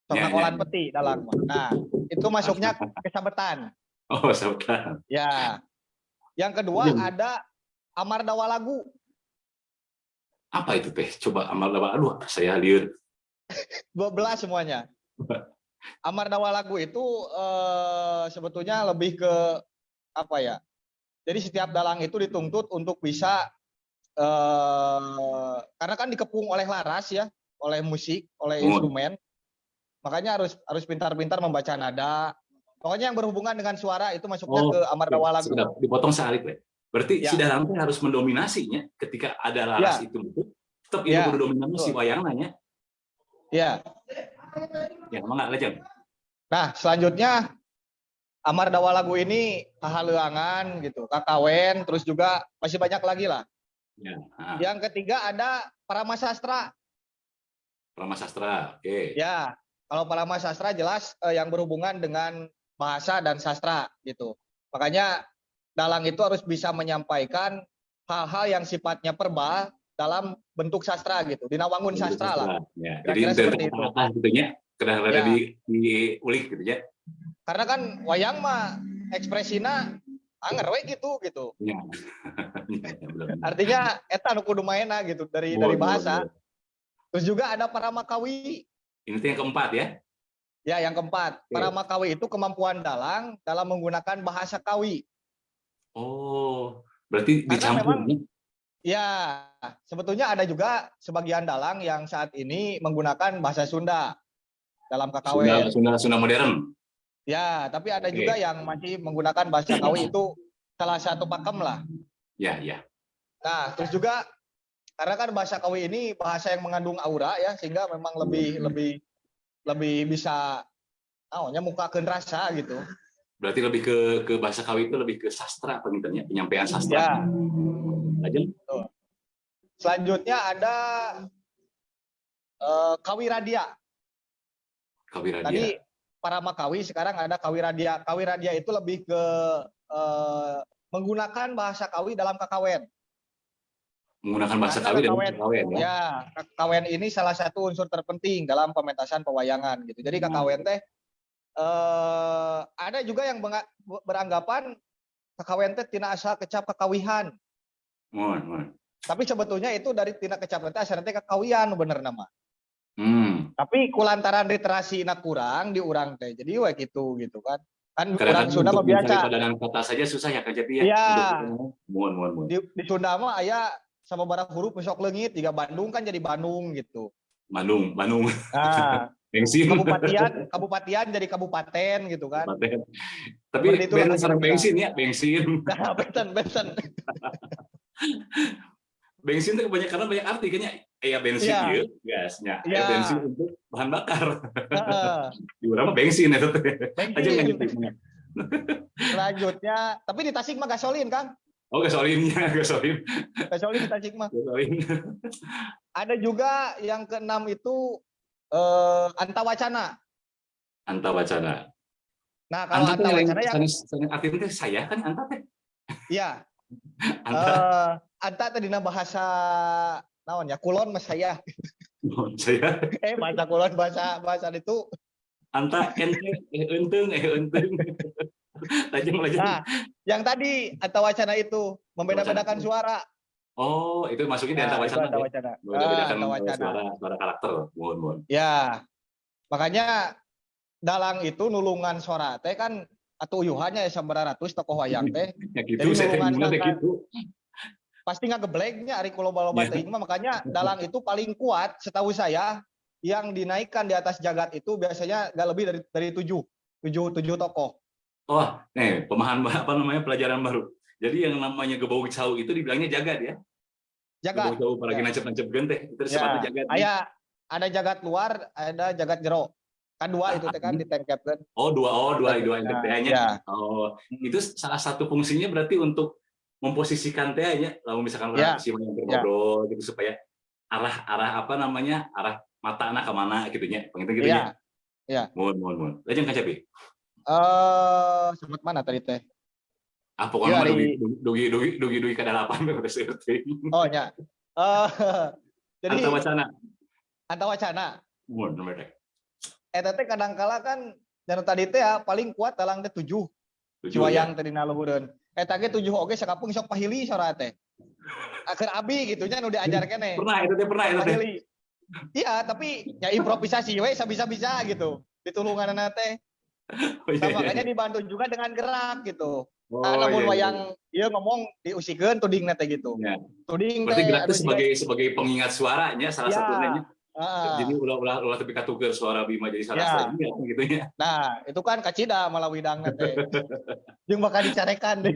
Sama kolan peti dalam. Nah, itu masuknya ke sabetan. Oh, sabetan. Ya. Yang kedua ada Amar Dawa Lagu. Apa itu teh? Coba Amar Dawa. Aduh, saya lieur. 12 semuanya. Amar Dawa Lagu itu sebetulnya lebih ke apa ya? Jadi setiap dalang itu dituntut untuk bisa, karena kan dikepung oleh laras ya, oleh musik, oleh instrumen. Makanya harus harus pintar-pintar membaca nada. Pokoknya yang berhubungan dengan suara itu masuknya Oh, ke Amar Dawa Lagu. Sudah, dipotong saeutik we. Berarti Ya. si dalang teh harus mendominasinya ketika ada laras itu tetap itu Ya, kudu dominan si wayangna nya. Ya. Ya, mangga lajeng. Nah, selanjutnya Amar Dawa Lagu ini hahaleuangan gitu, kakawen, terus juga masih banyak lagi lah. Ya. Ah, Yang ketiga ada Paramasastra. Parama Sastra. Oke. Ya, kalau Paramasastra jelas yang berhubungan dengan bahasa dan sastra gitu. Makanya dalang itu harus bisa menyampaikan hal-hal yang sifatnya verbal dalam bentuk sastra gitu. Dina wangun sastra lah. Ya, jadi Kira-kira dari seperti itu. kata gitu nya, kedah rada diulik gitu ya. Karena kan wayang mah ekspresina anger we gitu gitu. Ya, benar. Artinya eta nu kudu maena gitu dari Betul, bahasa. betul. Terus juga ada Paramakawi. Ini tuh yang keempat ya. Ya, yang keempat. Oke. Paramakawi itu kemampuan dalang dalam menggunakan bahasa Kawi. Oh, berarti Karena dicampur. memang- Ya, sebetulnya ada juga sebagian dalang yang saat ini menggunakan bahasa Sunda dalam Sunda, kakawen. Sunda, Sunda modern. Ya, tapi ada juga yang masih menggunakan bahasa Kawi, itu salah satu pakem lah. Ya. Nah, terus juga karena kan bahasa Kawi ini bahasa yang mengandung aura ya, sehingga memang lebih lebih lebih bisa naonnya, mukakeun rasa gitu. Berarti lebih ke bahasa Kawi itu lebih ke sastra pengintennya, penyampaian sastra. Ya. Lajeng. Selanjutnya ada Kawiradia. Kawiradia. Tadi Paramakawi, sekarang ada Kawiradia. Kawiradia itu lebih ke menggunakan bahasa Kawi dalam kakawen. Menggunakan bahasa Karena Kawi dan kakawen- kakawen ya. Ya, kakawen ini salah satu unsur terpenting dalam pementasan pewayangan gitu. Jadi kakawen teh ada juga yang beranggapan kakawen teh tina asal kecap kakawihan. Mohon, mohon. Tapi sebetulnya itu dari tina kecap teh asalna teh kakawian bener nama. Tapi kulantaran literasi na kurang di urang teh. Jadi we gitu gitu kan. Kan urang Kadang-kadang Sunda untuk mah biasa. mencari padanan kata saja susah ya, Kang Cepi ya. Iya. Mohon, mohon, mohon. Di Sunda mah aya sababaraha huruf sok leungit, jika Bandung kan jadi Bandung gitu. Bandung, Bandung. Nah, Bensin. kabupatian, kabupatian jadi kabupaten gitu kan. Kabupaten. Tapi Seperti itulah benten sareng kira-kira. bensin ya, bensin. Nah, benten, benten. Bensin itu kebanyakan karena banyak arti kayaknya. Ya bensin ieu gasnya. Aya bensin untuk bahan bakar. Di urang mah bensin eta teh. Aja Bensin. nggak. Selanjutnya, tapi di Tasik mah gasolin, Kang. Oh, gasolinnya, gasolin. Gasolin di Tasik mah. Gasolin. Ada juga yang keenam itu antawacana. Antawacana. Nah, kalau Anta teh lain antawacana yang sanes sanes artinya teh saya kan anta teh. Ya, Anta. Anta tadi bahasa naon ya? Kulon mas saya. Oh, saya. Bahasa kulon, bahasa bahasa itu. Anta ente eunteng eunteng. Lajeng, lajeng. Nah, yang tadi antawacana itu membeda-bedakan suara. Oh, itu masuknya di Nah, itu antawacana ya. antawacana. Ah, Membeda-bedakan antawacana. suara suara karakter. Mohon, mohon. Ya. Makanya dalang itu nulungan suara teh kan atau uyuhannya ya sabaraha ratus tokoh wayang teh. Ya gitu, Jadi saya teh nulungan gimana teh kan. gitu. Pasti nggak gebleknya ari kulo loba teuing mah, makanya dalang itu paling kuat setahu saya. yang dinaikkan di atas jagat itu biasanya nggak lebih dari tujuh, tujuh, tujuh tokoh. Oh, nih pemahaman, apa namanya, pelajaran baru. Jadi yang namanya gebog cau itu dibilangnya jagat ya? Jagat. Gebog cau para nancep-nancep teh itu disebutnya jagat. Aya, ada jagat luar, ada jagat jero. Kan dua itu teh kan ditengkepkeun. Oh, dua, oh dua, dua Nah, nya. ya. Oh, itu salah satu fungsinya berarti untuk memposisikan teh nya, lalu misalkan si yang ngobrol gitu supaya arah arah apa namanya, arah mata anak kemana gitu nya, pengen gitu nya. Ya. Mohon, mohon, mohon. Lajeng, Kang Cepi. Eh, sebut mana tadi teh? Ah, pokoknya Ya, mah dugi dugi dugi dugi dugi ka dalapan udah seutik. Oh nya. Eh, jadi Anta wacana. Anta wacana. Mohon nomor teh. Eta teh kadangkala kan dan tadi teh ya paling kuat dalang teh tujuh. Tujuh, Si wayang teh dina luhureun. Eta ge tujuh oge sakapeung sok pahili sora teh. Akhir abi gitu nya nu diajar keneh. Pernah itu teh, pernah itu teh. Pahili. Iya, tapi ya improvisasi we sabisa-bisa gitu. Ditulunganna teh. Oh, iya, Nah, iya. makanya dibantu juga dengan gerak gitu. Oh, Kan lamun iya. wayang ieu ngomong diusikeun tudingna teh gitu. Tuding Berarti teh gerak itu anu sebagai sebagai pengingat suaranya salah satunya nya. Jadi ulah ulah ulah tapi katuker suara Bima jadi salah satunya gitu ya. Nah, itu kan kacida malah widangna teh. Jeung bakal dicarekan deh.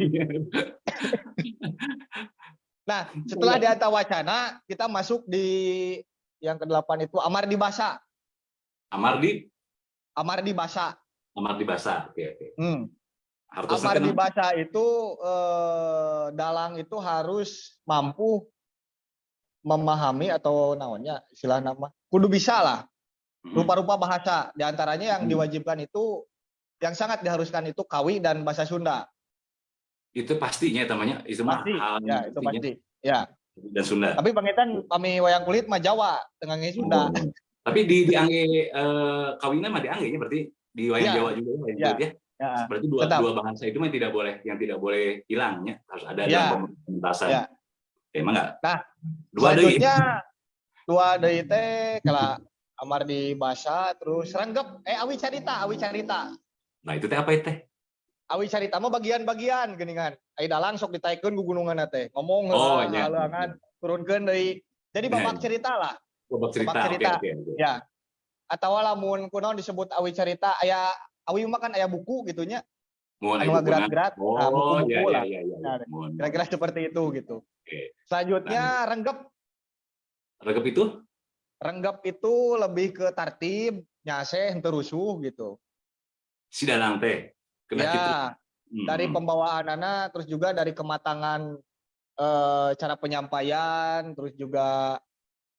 Nah, setelah di Anta Wacana, kita masuk di yang kedelapan itu Amardi Basa. Amardi Amardi Basa. Amardi Basa. Oke. Hartosna Amardi kenapa? Basa itu dalang itu harus mampu memahami atau naonnya istilah nama kudu bisa lah rupa-rupa bahasa. Di antaranya yang diwajibkan itu, yang sangat diharuskan itu Kawi dan bahasa Sunda. Itu pastinya namanya itu mah Pasti, hal ya yang itu pastinya. pasti. Ya. Dan Sunda. Tapi panginten pami wayang kulit mah Jawa dengan Sunda. Oh. Tapi di diangge kawina mah diangge nya berarti di wayang Jawa juga wayang kulit ya. Ya. Berarti dua Tetap. Dua bahasa itu mah tidak boleh hilangnya, harus ada dalam pementasan. Ya. Emang enggak? Nah, dua deui. Selanjutnya dua deui teh kala Amardi Basa, terus renggep, eh, awi carita, awi carita. Nah, itu teh apa itu teh? Awi carita mah bagian-bagian geuningan. Ai dalang sok ditaekkeun ku gunungan teh. Ngomong Oh, heula, iya. halangan, turunkeun deui. Jadi babak cerita lah. Babak cerita. Babak cerita. Oke. Ya. Atau lamun kunaon disebut awi carita, aya awi mah kan aya buku gitu nya. Mohon Anu ibu kuna. ngagerat-gerat, Oh, nah, buku-buku lah. iya. Nah, Mohon. kira-kira seperti itu gitu. Oke. Selanjutnya renggep. Renggep itu? Renggep itu lebih ke tartib, nyaseh, henteu rusuh gitu. Si dalang teh. Kena Ya, gitu. Dari pembawaan anak, terus juga dari kematangan cara penyampaian, terus juga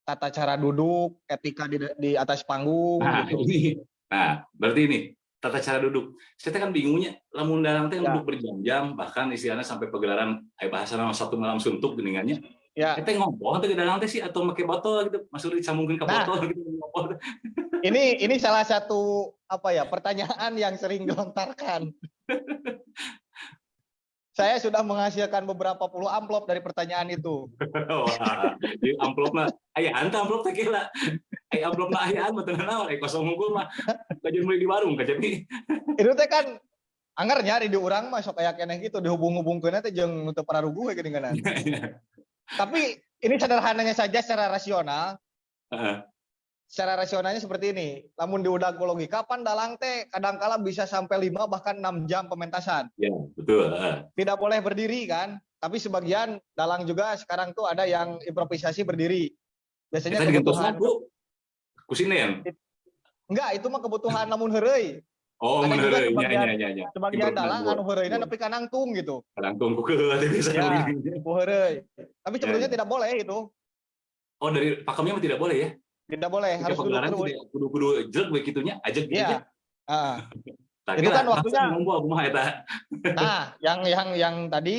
tata cara duduk, etika di atas panggung Nah, gitu. ini. Nah, berarti ini tata cara duduk. Saya teh kan bingungnya, lamun dalang teh duduk berjam-jam, bahkan istilahnya sampai pegelaran, bahasa nama satu malam suntuk geningannya. Eta ngompol teh dalang teh sih atau make botol gitu, masuk disambungkeun ke Nah. botol gitu ngompol. Ini salah satu apa ya, pertanyaan yang sering dilontarkan. Saya sudah menghasilkan beberapa puluh amplop dari pertanyaan itu. Wah, di amplop mah aya anta amplop teh kira. Aya amplop mah ayaan mah teu naon, aya kosong unggul mah. Kajian beli di warung ka jadi. Itu teh kan anger nyari di urang mah sok aya keneh gitu dihubung-hubungkeun teh jeung nu teu pararuguh we geuningan. Tapi ini sederhananya saja secara rasional. Secara rasionalnya seperti ini. Lamun diudag ku logika pan dalang teh kadangkala bisa sampai 5 bahkan 6 jam pementasan. Ya, betul. Tidak boleh berdiri kan? Tapi sebagian dalang juga sekarang tuh ada yang improvisasi berdiri. Biasanya Eta digentosna kebutuhan ku ku sinden. Enggak, itu mah kebutuhan lamun heureuy. Oh, Ada juga mun heureuy. Nya. sebagian dalang anu heureuyna nepi ka nangtung gitu. Nangtung ku keun teh bisa Ya, begini. ku heureuy. Tapi sebetulnya Ya. tidak boleh itu. Oh, dari pakemnya mah tidak boleh ya? Tidak boleh, Ketika harus duduk pegelaran terus. tidak kudu kudu jelek we kitunya, ajeg gitu Iya. ya. Heeh. Tak Itu kira, kan waktunya. langsung ngompol kumaha eta. Nah, yang tadi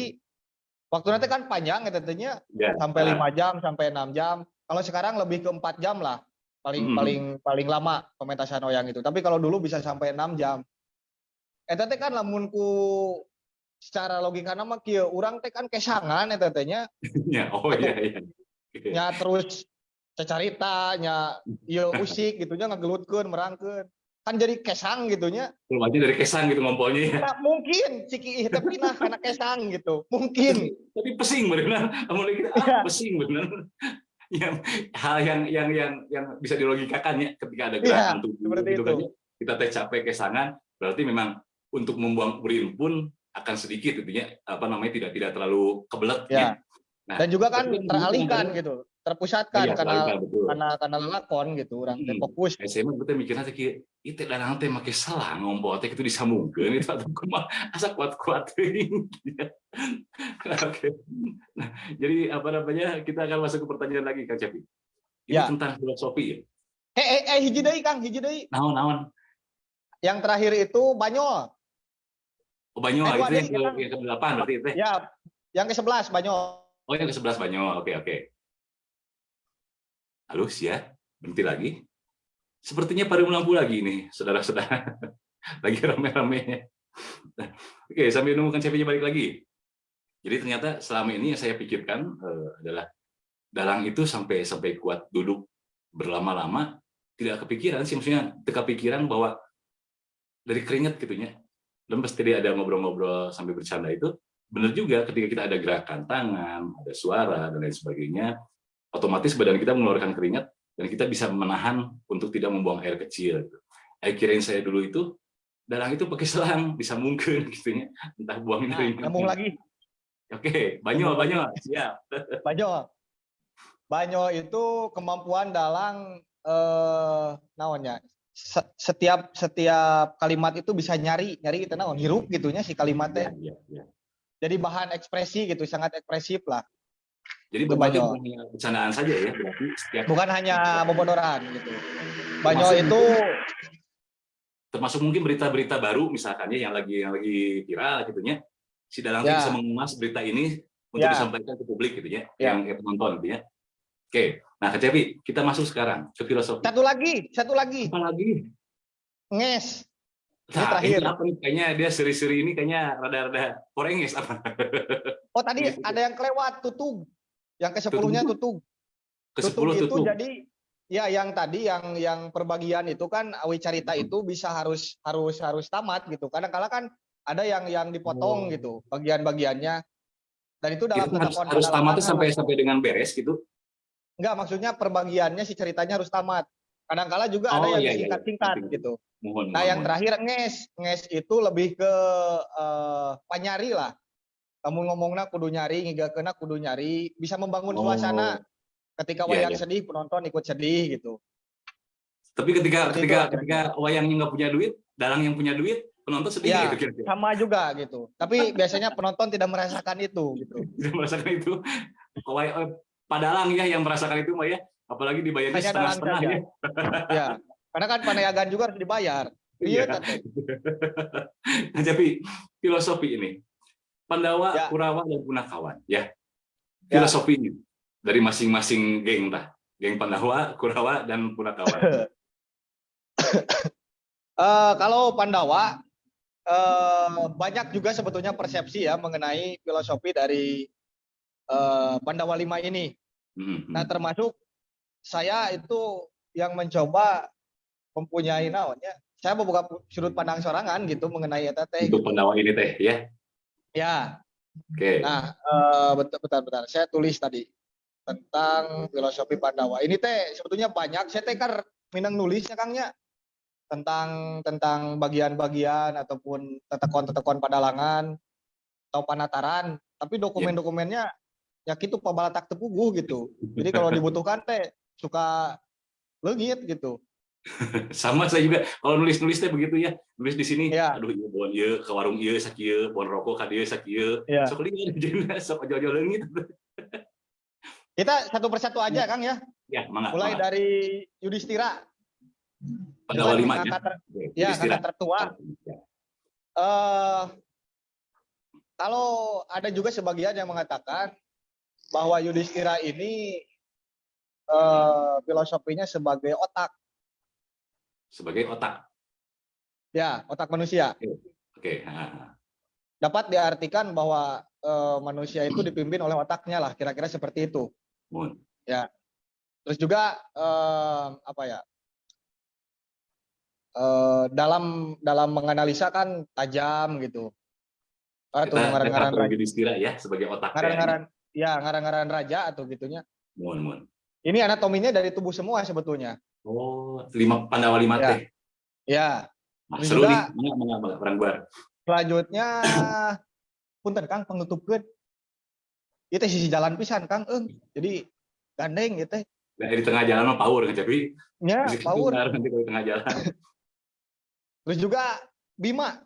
waktu nanti kan panjang ya tentunya sampai 5 jam sampai 6 jam. Kalau sekarang lebih ke 4 jam lah. Paling paling paling lama pementasan wayang itu. Tapi kalau dulu bisa sampai 6 jam. Eta teh kan lamun ku secara logika nama kieu urang teh kan kesangan eta teh nya. Ya, oh iya. Oke. Nya terus cacarita nya ieu usik gitu nya ngagelutkeun merangkeun. Kan jadi kesang gitu nya. Keluarnya dari kesang gitu ngompolnya ya. Nah, mungkin ciki ih teh pinah karena kesang gitu. Mungkin. Tapi pesing bener. Lamun lagi ah, pesing bener. Ya, hal yang bisa dilogikakan ya, ketika ada gerakan tubuh seperti gitu itu. Kan ya, kita teh capek kesangan, berarti memang untuk membuang urin pun akan sedikit gitu ya, apa namanya, tidak tidak terlalu kebelet ya. Nah, Dan juga kan tapi kan teralihkan kadang-kadang gitu, terpusatkan iya, karena teralihkan, betul. karena lalakon gitu, urang teh fokus. Saya mah betul mikirnya teh kieu, ieu teh dalang teh make selang ngompol teh kitu disambungkeun itu atau kumaha, asa kuat-kuat teuing. Oke. Nah, jadi apa namanya, kita akan masuk ke pertanyaan lagi, Kang Cepi. Ini tentang filosofi ya. Eh, hiji deui, Kang, hiji deui. Naon naon? Yang terakhir itu Banyol. Oh, Banyol Eh, dua itu yang deui, ke Kang. yang ke-8 berarti itu teh. Ya, yang ke-11 Banyol. Oh, yang ke-11 Banyol. Oke. Halus ya. Berhenti lagi. Sepertinya padam lampu lagi nih, saudara-saudara. Lagi rame-ramenya. Nah, oke, sambil nunggu Kang Cepi balik lagi. Jadi ternyata selama ini yang saya pikirkan adalah dalang itu sampai sampai kuat duduk berlama-lama, tidak kepikiran sih, maksudnya tidak kepikiran bahwa dari keringat gitu ya. Dan pasti dia ada ngobrol-ngobrol sambil bercanda itu, benar juga ketika kita ada gerakan tangan, ada suara, dan lain sebagainya, otomatis badan kita mengeluarkan keringat dan kita bisa menahan untuk tidak membuang air kecil. Gitu. Kirain saya dulu itu dalang itu pakai selang disambungkan gitu ya, entah buangin Nah, dari mana. nyambung lagi. Oke, Banyol, Banyol, siap. Banyol. Banyol itu kemampuan dalang naonnya? Setiap setiap kalimat itu bisa nyari, nyari itu naon, hirup gitunya si kalimatnya. Ya. Jadi bahan ekspresi gitu, sangat ekspresif lah. Jadi Itu bukan Banyol. Bukan hanya bercandaan saja ya, berarti setiap Bukan hanya bobodoran gitu. Banyol Termasuk itu termasuk mungkin berita-berita baru misalkan ya, yang lagi viral gitu ya. Si dalang bisa mengemas berita ini untuk disampaikan ke publik gitu ya, yang penonton gitu ya. Oke, nah Kak Cepi, kita masuk sekarang ke filosofi. Satu lagi, satu lagi. Apa lagi? Nges. Ini Nah, terakhir. ini apa nih? Kayaknya dia seri-seri ini kayaknya rada-rada porenges apa? Oh, tadi ada yang kelewat, tutug. Yang ke-10-nya tutug. Ke 10 Tutug itu tutug. jadi ya yang tadi yang perbagian itu kan awi carita itu bisa harus harus harus tamat gitu. Kadang-kala kan ada yang dipotong gitu bagian-bagiannya. Dan itu dalam Itu harus tetekon harus dalam tamatnya tangan sampai lah. Sampai dengan beres gitu. Enggak, maksudnya perbagiannya si ceritanya harus tamat. Kadang-kala juga ada Oh, yang iya. disingkat-singkat Ngerti. gitu. Mohon, Nah, mohon, yang mohon. terakhir nges. Nges itu lebih ke panyari lah. Kamu ngomongna kudu nyari, ngigakeunna kudu nyari, bisa membangun suasana. Ketika wayang sedih, penonton ikut sedih gitu. Tapi ketika Seperti ketika itu lah ketika wayangnya nggak punya duit, dalang yang punya duit, penonton sedih Ya, nggak itu kira-kira? sama juga gitu. Tapi biasanya penonton tidak merasakan itu gitu. Tidak merasakan itu. Padalang ya yang merasakan itu mah ya, apalagi dibayarnya Hanya dalang setengah-setengah saja. ya. Ya, karena kan panayagan juga harus dibayar. Iya. Iya, teteh. Nah, jadi filosofi ini Pandawa, Kurawa, dan Punakawan ya. Filosofinya dari masing-masing geng tah. Geng Pandawa, Kurawa, dan Punakawan. Kalau Pandawa banyak juga sebetulnya persepsi ya mengenai filosofi dari Pandawa 5 ini. Nah, termasuk saya itu yang mencoba mempunyai naonnya. Saya membuka sudut pandang sorangan gitu mengenai eta teh. Untuk Pandawa ini teh ya. Ya. Oke. Nah, bentar, bentar, bentar. Saya tulis tadi tentang filosofi Pandawa. Ini teh sebetulnya banyak. Saya teh kan minang nulisnya, Kang, nya, tentang tentang bagian-bagian ataupun tetekon-tetekon padalangan atau panataran. Tapi dokumen-dokumennya ya gitu, pabalatak teu puguh gitu. Jadi kalau dibutuhkan teh suka leungit gitu. Sama saya juga kalau nulis-nulis teh begitu ya. Nulis di sini, aduh ieu bon ieu ke warung ieu sakieu, bon rokok ka dieu sakieu. Sok lieur jeung sok ojo-ojo leungit. Kita satu persatu aja, Kang, ya. Ya, mangga. Mulai Mangga. dari Yudhistira. Pandawa Itu kan 5 ya. kakak Oke, ya, Yudhistira. kakak tertua. Ya. Kalau ada juga sebagian yang mengatakan bahwa Yudhistira ini filosofinya sebagai otak. Sebagai otak. Ya, otak manusia. Oke. Ha. Dapat diartikan bahwa manusia itu dipimpin oleh otaknya lah, kira-kira seperti itu. Mohon. Ya. Terus juga apa ya? Dalam dalam menganalisa kan tajam gitu. Atau Kita ngaran-ngaran karakter raja. Yudhistira ya sebagai otak. Ngaran-ngaran ya, ngaran-ngaran raja atau gitunya. Mohon, mohon. Ini anatominya dari tubuh semua sebetulnya. Oh, lima Pandawa lima Ya. teh. Ya. Nah, Terus seru juga nih, mangga mangga mangga urang bar. Selanjutnya punten, Kang, pangnutupkeun. Ieu teh sisi jalan pisan, Kang, eung. Jadi gandeng ieu teh. Nah, di tengah jalan mah power kan, tapi Nya, bisa power. kedengar nanti kalau di tengah jalan. Terus juga Bima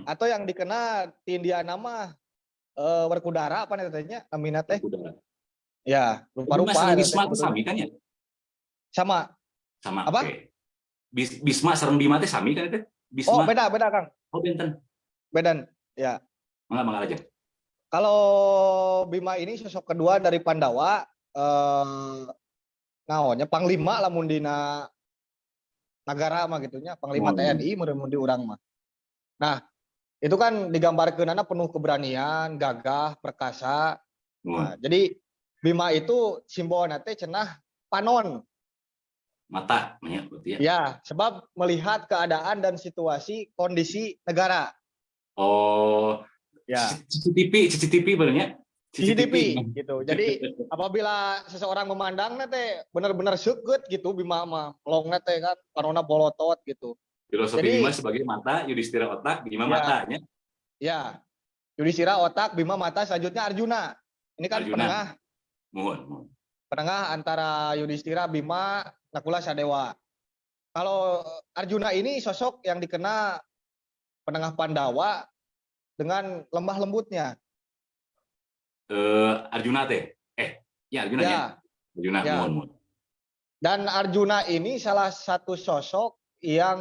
atau yang dikenal di India nama Werkudara apa namanya namina teh? Werkudara. Ya, Bima rupa-rupa sareng eta teh Bisma tuh sebetulnya. sami kan ya? Sama. Sama. Apa? Oke. Bisma sareng Bima teh sami kan itu? Bisma. Oh, beda, beda, Kang. Oh, benten. Beda. Ya. Mangga mangga aja. Kalau Bima ini sosok kedua dari Pandawa, naonnya panglima lamun dina nagara mah gitunya, panglima TNI meureun mun di urang mah. Nah, itu kan digambarkeunana penuh keberanian, gagah, perkasa. Nah, jadi Bima itu simbolna teh cenah panon. Mata, nya berarti ya. Ya, sebab melihat keadaan dan situasi kondisi negara. Oh, Ya. CCTV, CCTV benernya. CCTV gitu. Jadi apabila seseorang memandang teh benar-benar seukeut gitu Bima mah, melongna teh kan panona bolotot gitu. Filosofi Jadi Bima sebagai mata, Yudhistira otak, Bima Ya. matanya. Ya. Yudhistira otak, Bima mata, selanjutnya Arjuna. Ini kan Arjuna. penengah. Mohon, mohon. Penengah antara Yudhistira, Bima, Nakula, Sadewa. Kalau Arjuna ini sosok yang dikenal penengah Pandawa dengan lembah lembutnya. Arjuna teh. Ya Arjuna ya. Ya. Arjuna, Ya. mohon, mohon. Dan Arjuna ini salah satu sosok yang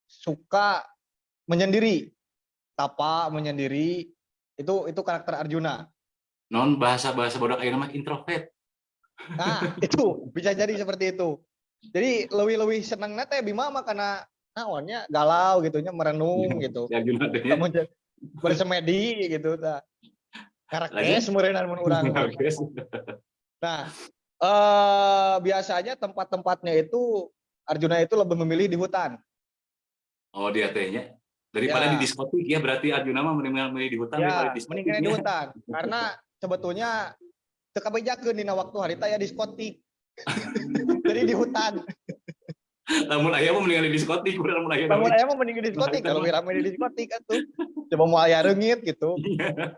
suka menyendiri. Tapa menyendiri, itu karakter Arjuna. Non bahasa-bahasa bodoh ayeuna mah introvert. Nah, itu bisa jadi seperti itu. Jadi lebih-lebih seneng teh Bima mah karena naonnya galau gitunya, merenung gitu. Si Arjuna teh nya. Lamun bersemedi gitu tah. Lagi? Karakes meureunnan mun urang. Karakes. Nah, biasanya tempat-tempatnya itu Arjuna itu lebih memilih di hutan. Oh, dia teh nya. Daripada Ya. di diskotik ya, berarti Arjuna mah mendingan milih di hutan Ya, daripada di diskotik. mendingan di hutan. Karena sebetulnya teu kabejakeun dina waktu harita ya diskotik. Jadi di hutan. Lamun aya mah mendingan di diskotik, udah lamun aya. Lamun aya mah mending di diskotik, kalau lebih ramai di diskotik atuh. Coba mau aya reungit gitu. Iya.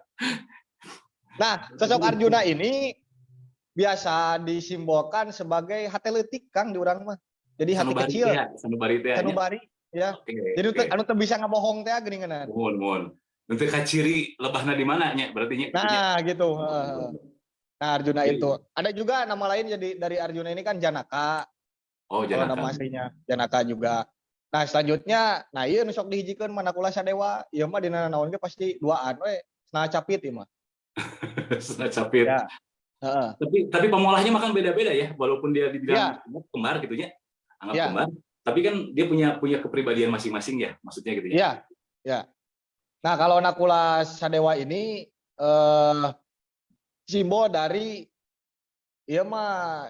Nah, sosok Arjuna ini biasa disimbolkan sebagai hate leutik, Kang, di urang mah. Jadi hati Sanubari kecil. teh, sanubari teh nya. Sanubari, ya. Oke, Jadi oke. anu teu bisa ngabohong teh geuningan. Mohon, mohon. Nanti kaciri lebahna di mana nya berarti nya. Nah, gitu. Heeh. Nah, Arjuna Jadi itu. Ada juga nama lain jadi dari Arjuna ini kan Janaka. Oh, Kalau Janaka. nama aslinya Janaka juga. Nah, selanjutnya, nah ieu nu sok dihijikeun mah Nakula Sadewa. Ieu mah dina naon ge pasti duaan we. Nah, capit ieu mah. Sena capit. Ya. Heeh. Tapi pemolahnya makan beda-beda ya, walaupun dia dibilang Ya. kembar gitu ya. Anggap Ya. kembar, tapi kan dia punya punya kepribadian masing-masing ya, maksudnya gitu ya. Iya. Ya. Nah, kalau Nakula Sadewa ini simbol dari ieu mah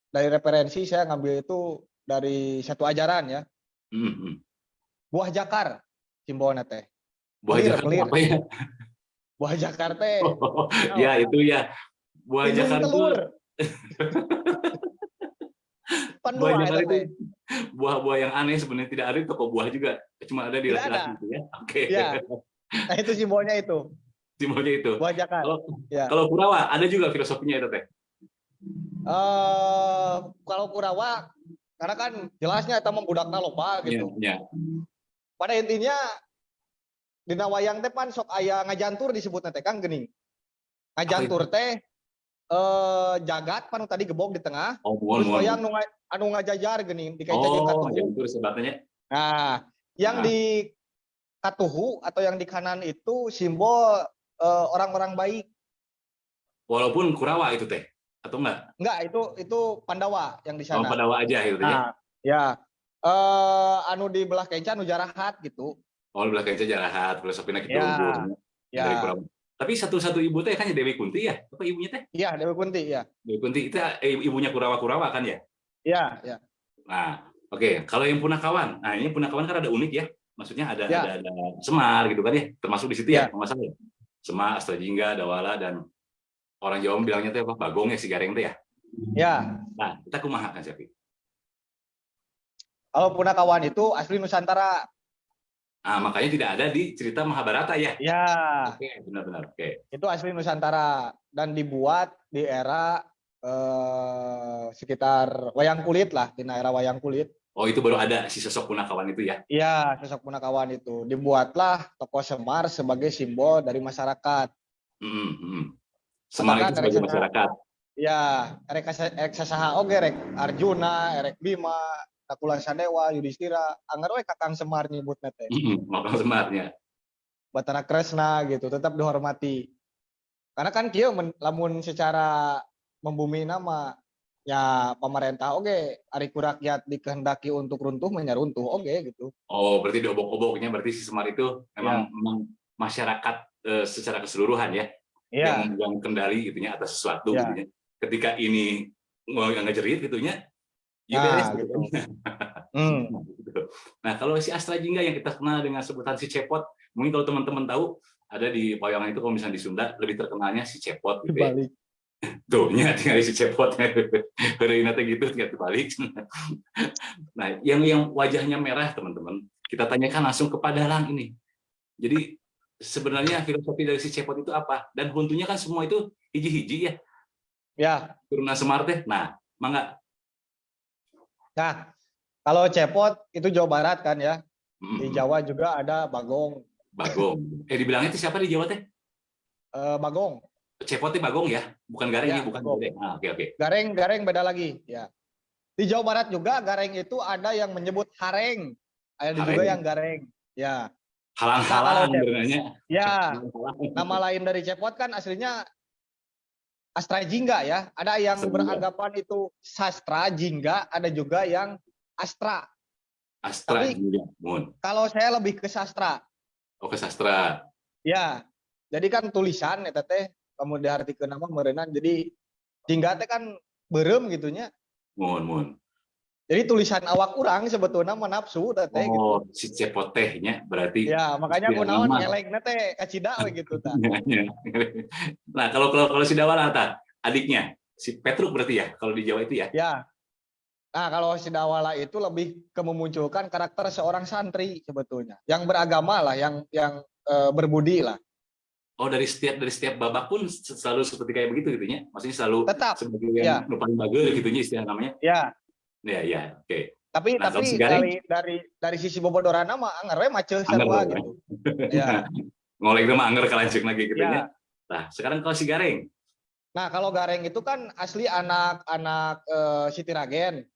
dari referensi saya ngambil itu dari satu ajaran ya. Buah jakar simbolna teh. Buah Pelir, jakar pelir. apa ya? Buah jakar teh. Oh, ya itu ya. Buah Indung jakar itu telur. Pan buah buah jakar eta itu teh. buah-buah yang aneh sebenarnya tidak ada di toko buah juga, cuma ada di Tidak laki-laki ada. itu ya. Oke. Ya. Nah, itu simbolnya itu. Simbolnya itu. Buah jakar. Kalau Ya. kalau Kurawa ada juga filosofinya itu teh. Kalau Kurawa karena kan jelasnya eta mah budakna loba gitu. Iya, iya. Pada intinya dina wayang teh pan sok aya ngajantur disebutna teh, Kang, geuning. Ngajantur teh jagat pan tadi gebog di tengah. Oh, mohon, Terus mohon. wayang nu anu ngajajar geuning dikaitkeun jeung Oh, katuhu. ngajantur sebatnya. Nah, yang Nah. di katuhu atau yang di kanan itu simbol orang-orang baik. Walaupun Kurawa itu teh atau enggak? Enggak, itu Pandawa yang di Oh, sana. Pandawa aja itu ya. Nah, ya. Anu di belah kenca nu jarahat gitu. Oh, di belah kenca jarahat, filosofinya gitu Ya, unggul. ya. Dari Kurawa. Tapi satu-satu ibu teh kan ya Dewi Kunti ya? Apa ibunya teh? Iya, Dewi Kunti, ya. Dewi Kunti itu ibunya Kurawa-Kurawa kan ya? Iya, ya. Nah, oke. Kalau yang Punakawan, nah ini Punakawan kan ada unik ya. Maksudnya ada Ya. ada Semar gitu kan ya, termasuk di situ ya, Ya. kalau nggak salah ya. Semar, Astrajingga, Dawala, dan orang Jawa bilangnya teh apa? Bagong ya si Gareng teh ya. Ya. Nah, kita kumaha, Kang Cepi? Kalau Punakawan itu asli Nusantara. Ah, makanya tidak ada di cerita Mahabharata ya? Ya. Oke, benar-benar. Oke. Itu asli Nusantara dan dibuat di era sekitar wayang kulit lah, di era wayang kulit. Oh, itu baru ada si sosok Punakawan itu ya? Iya, sosok Punakawan itu. Dibuatlah tokoh Semar sebagai simbol dari masyarakat. Semar itu sebagai masyarakat. Ya, erek erek sasaha oge, erek Arjuna, erek Bima, Nakula Sadewa, Yudhistira, angger we Kakang Semar nyebutna teh. Kakang Semarnya. Batara Kresna gitu, tetap dihormati. Karena kan kieu lamun secara membumi nama ya pemerintah oke, ari ku rakyat dikehendaki untuk runtuh mah runtuh oke gitu. Oh, berarti diobok-oboknya berarti si Semar itu memang, ya, memang masyarakat secara keseluruhan ya, ya, yang memegang kendali gitunya atas sesuatu ya, gitu ya. Ketika ini mau yang ngejerit gitunya, ya nah, beres gitu. Gitu. Nah, kalau si Astra Jingga yang kita kenal dengan sebutan si Cepot, mungkin kalau teman-teman tahu ada di Payangan itu, kalau misalnya di Sunda lebih terkenalnya si Cepot gitu ya. Tuh, nya tinggal si Cepot. Heureuyna teh gitu, tinggal dibalik. Nah, yang wajahnya merah, teman-teman, kita tanyakan langsung kepada Lang ini. Jadi sebenarnya filosofi dari si Cepot itu apa? Dan huntunya kan semua itu hiji-hiji ya. Ya. Turunan Semar teh. Nah, mangga. Nah, kalau Cepot itu Jawa Barat kan ya. Di Jawa juga ada Bagong. Bagong. Eh, dibilangnya itu siapa di Jawa teh? Bagong. Cepot teh Bagong ya, bukan Gareng ya, ya, bukan Bagong. Gareng. Ah, oke. Gareng, Gareng beda lagi ya. Di Jawa Barat juga Gareng itu ada yang menyebut hareng, ada Hareng. Juga yang Gareng. Ya. Halang-halang Nah, benernya. Ya, nama lain dari Cepot kan aslinya Astra Jingga ya. Ada yang Astra Jingga. Beranggapan itu Sastra Jingga, ada juga yang Astra. Astra Tapi- Jingga. Mun. Kalau saya lebih ke sastra. Oh, ke sastra. Ya. Jadi kan tulisan eta teh kamu diartikeun nama meureunan, jadi jingga teh kan beureum gitunya. Mun, mun. Jadi tulisan awak urang sebetulnya mah nafsu teh gitu. Oh, si Cepot tehnya berarti. Ya, makanya Istilah kunaon nama. ngelekna teh kacida we gitu tah. Ya. Nah, kalau kalau kalau si Dawala tah, adiknya si Petruk berarti ya, kalau di Jawa itu ya. Ya. Nah, kalau si Dawala itu lebih ke memunculkan karakter seorang santri sebetulnya, yang beragama lah, yang berbudi lah. Oh, dari setiap babak pun selalu seperti kayak begitu gitu ya. Maksudnya selalu Tetap. Sebagai yang nu paling bager gitu nya istilah namanya. Ya. Ya, ya, oke. Tapi Nah, kalau tapi si Gareng? dari sisi bobodoran mah anger we maceuh Anger sarua we. gitu. Ya. Ngolek mah anger kalanjut lagi gitu Ya. ya. Nah, sekarang kalau si Gareng. Nah, kalau Gareng itu kan asli anak-anak Siti Ragen.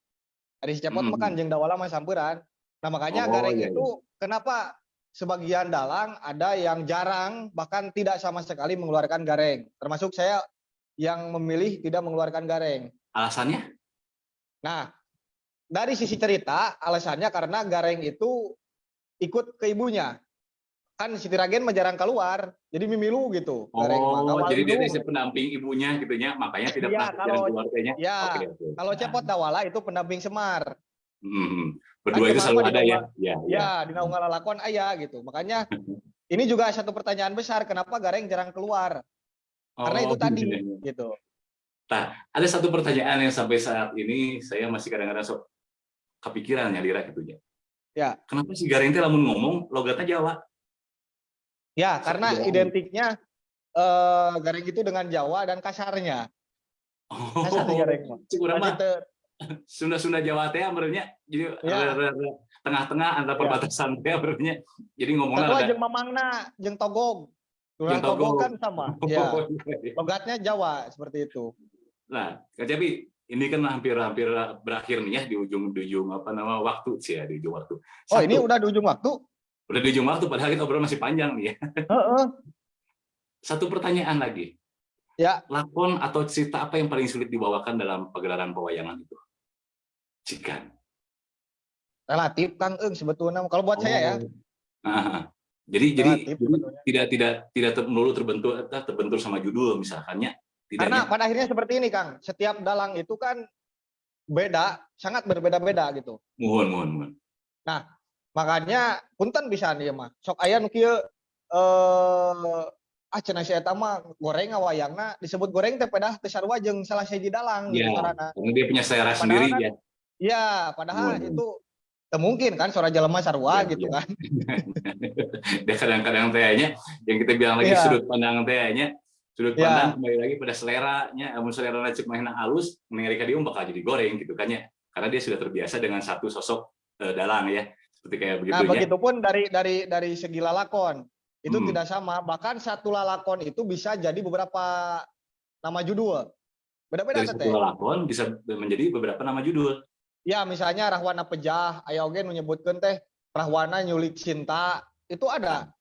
Dari si Cepot mah kan jeung Dawala mah sampuran. Nah, makanya Gareng itu kenapa sebagian dalang ada yang jarang bahkan tidak sama sekali mengeluarkan Gareng. Termasuk saya yang memilih tidak mengeluarkan Gareng. Alasannya? Nah, dari sisi cerita alasannya karena Gareng itu ikut ke ibunya. Kan Siti Ragen mah jarang keluar, jadi mimilu gitu. Gareng mah. Oh, Ngawal jadi dia indung. teh pendamping ibunya gitu nya, makanya tidak Iya, pernah jarang keluar kayaknya. Ya, Oke. kalau Nah, Cepot Dawala itu pendamping Semar. Berdua Kan itu Semar selalu mah ada ya. Ya, ya. Ya, di naungan lalakon aya gitu. Makanya ini juga satu pertanyaan besar, kenapa Gareng jarang keluar? Karena Oh, itu tadi iya. gitu. Ada satu pertanyaan yang sampai saat ini saya masih kadang-kadang sok kepikiran ya lira gitu ya. Ya. Kenapa si Gareng teh lamun ngomong logatnya Jawa? Ya, karena Jawa. Identiknya Gareng itu dengan Jawa dan kasarnya. Kasar Oh, Gareng mah. cik urang Masih mah Sunda-Sunda Jawa teh merenya jadi tengah-tengah antara perbatasan teh merenya. Jadi ngomongnya Sarua rada jeung Mamangna, jeung Togog. Jeung Tulang Togog Togog. kan sama. Ya, Oh, iya. logatnya Jawa seperti itu. Nah, Kak Cepi, ini kan hampir-hampir berakhir nih ya di ujung apa nama waktu sih ya, di ujung waktu. Oh, ini Satu, udah di ujung waktu. Udah di ujung waktu padahal kita obrol masih panjang nih ya. Heeh. Satu pertanyaan lagi. Ya. Lakon atau cerita apa yang paling sulit dibawakan dalam pagelaran pewayangan itu? Cikan. Relatif, Kang Eng, sebetulnya kalau buat saya ya. Ah, jadi Relatif jadi sebetulnya. Tidak tidak tidak melulu terbentur terbentur sama judul misalkannya. Tidak Karena pada akhirnya seperti ini, Kang. Setiap dalang itu kan beda, sangat berbeda-beda gitu. Mohon mohon mohon. Makanya punten bisa nih mah. Sok aya nu kieu Ah, cenah si eta mah goreng ngawayangna, disebut goreng teh pedah teu sarua jeung salah sahiji dalang gitu Ya, carana. Karena dia punya selera Padahal sendiri kan ya. Iya, padahal itu teu mungkin kan suara jelema sarua gitu kan. Dia kadang-kadang teh nya yang kita bilang lagi sudut pandang teh nya, sudut pandang kembali lagi pada seleranya, amun selera cek manehna alus, ningali ka dieu bakal jadi goreng gitu kan ya. Karena dia sudah terbiasa dengan satu sosok dalang ya. Seperti kayak begitu Nah, ya. Begitupun dari segi lalakon. Itu tidak sama, bahkan satu lalakon itu bisa jadi beberapa nama judul. Beda-beda Dari satu teh. Lalakon bisa menjadi beberapa nama judul. Ya, misalnya Rahwana Pejah, aya oge nu nyebutkeun teh Rahwana Nyulik Cinta, itu ada.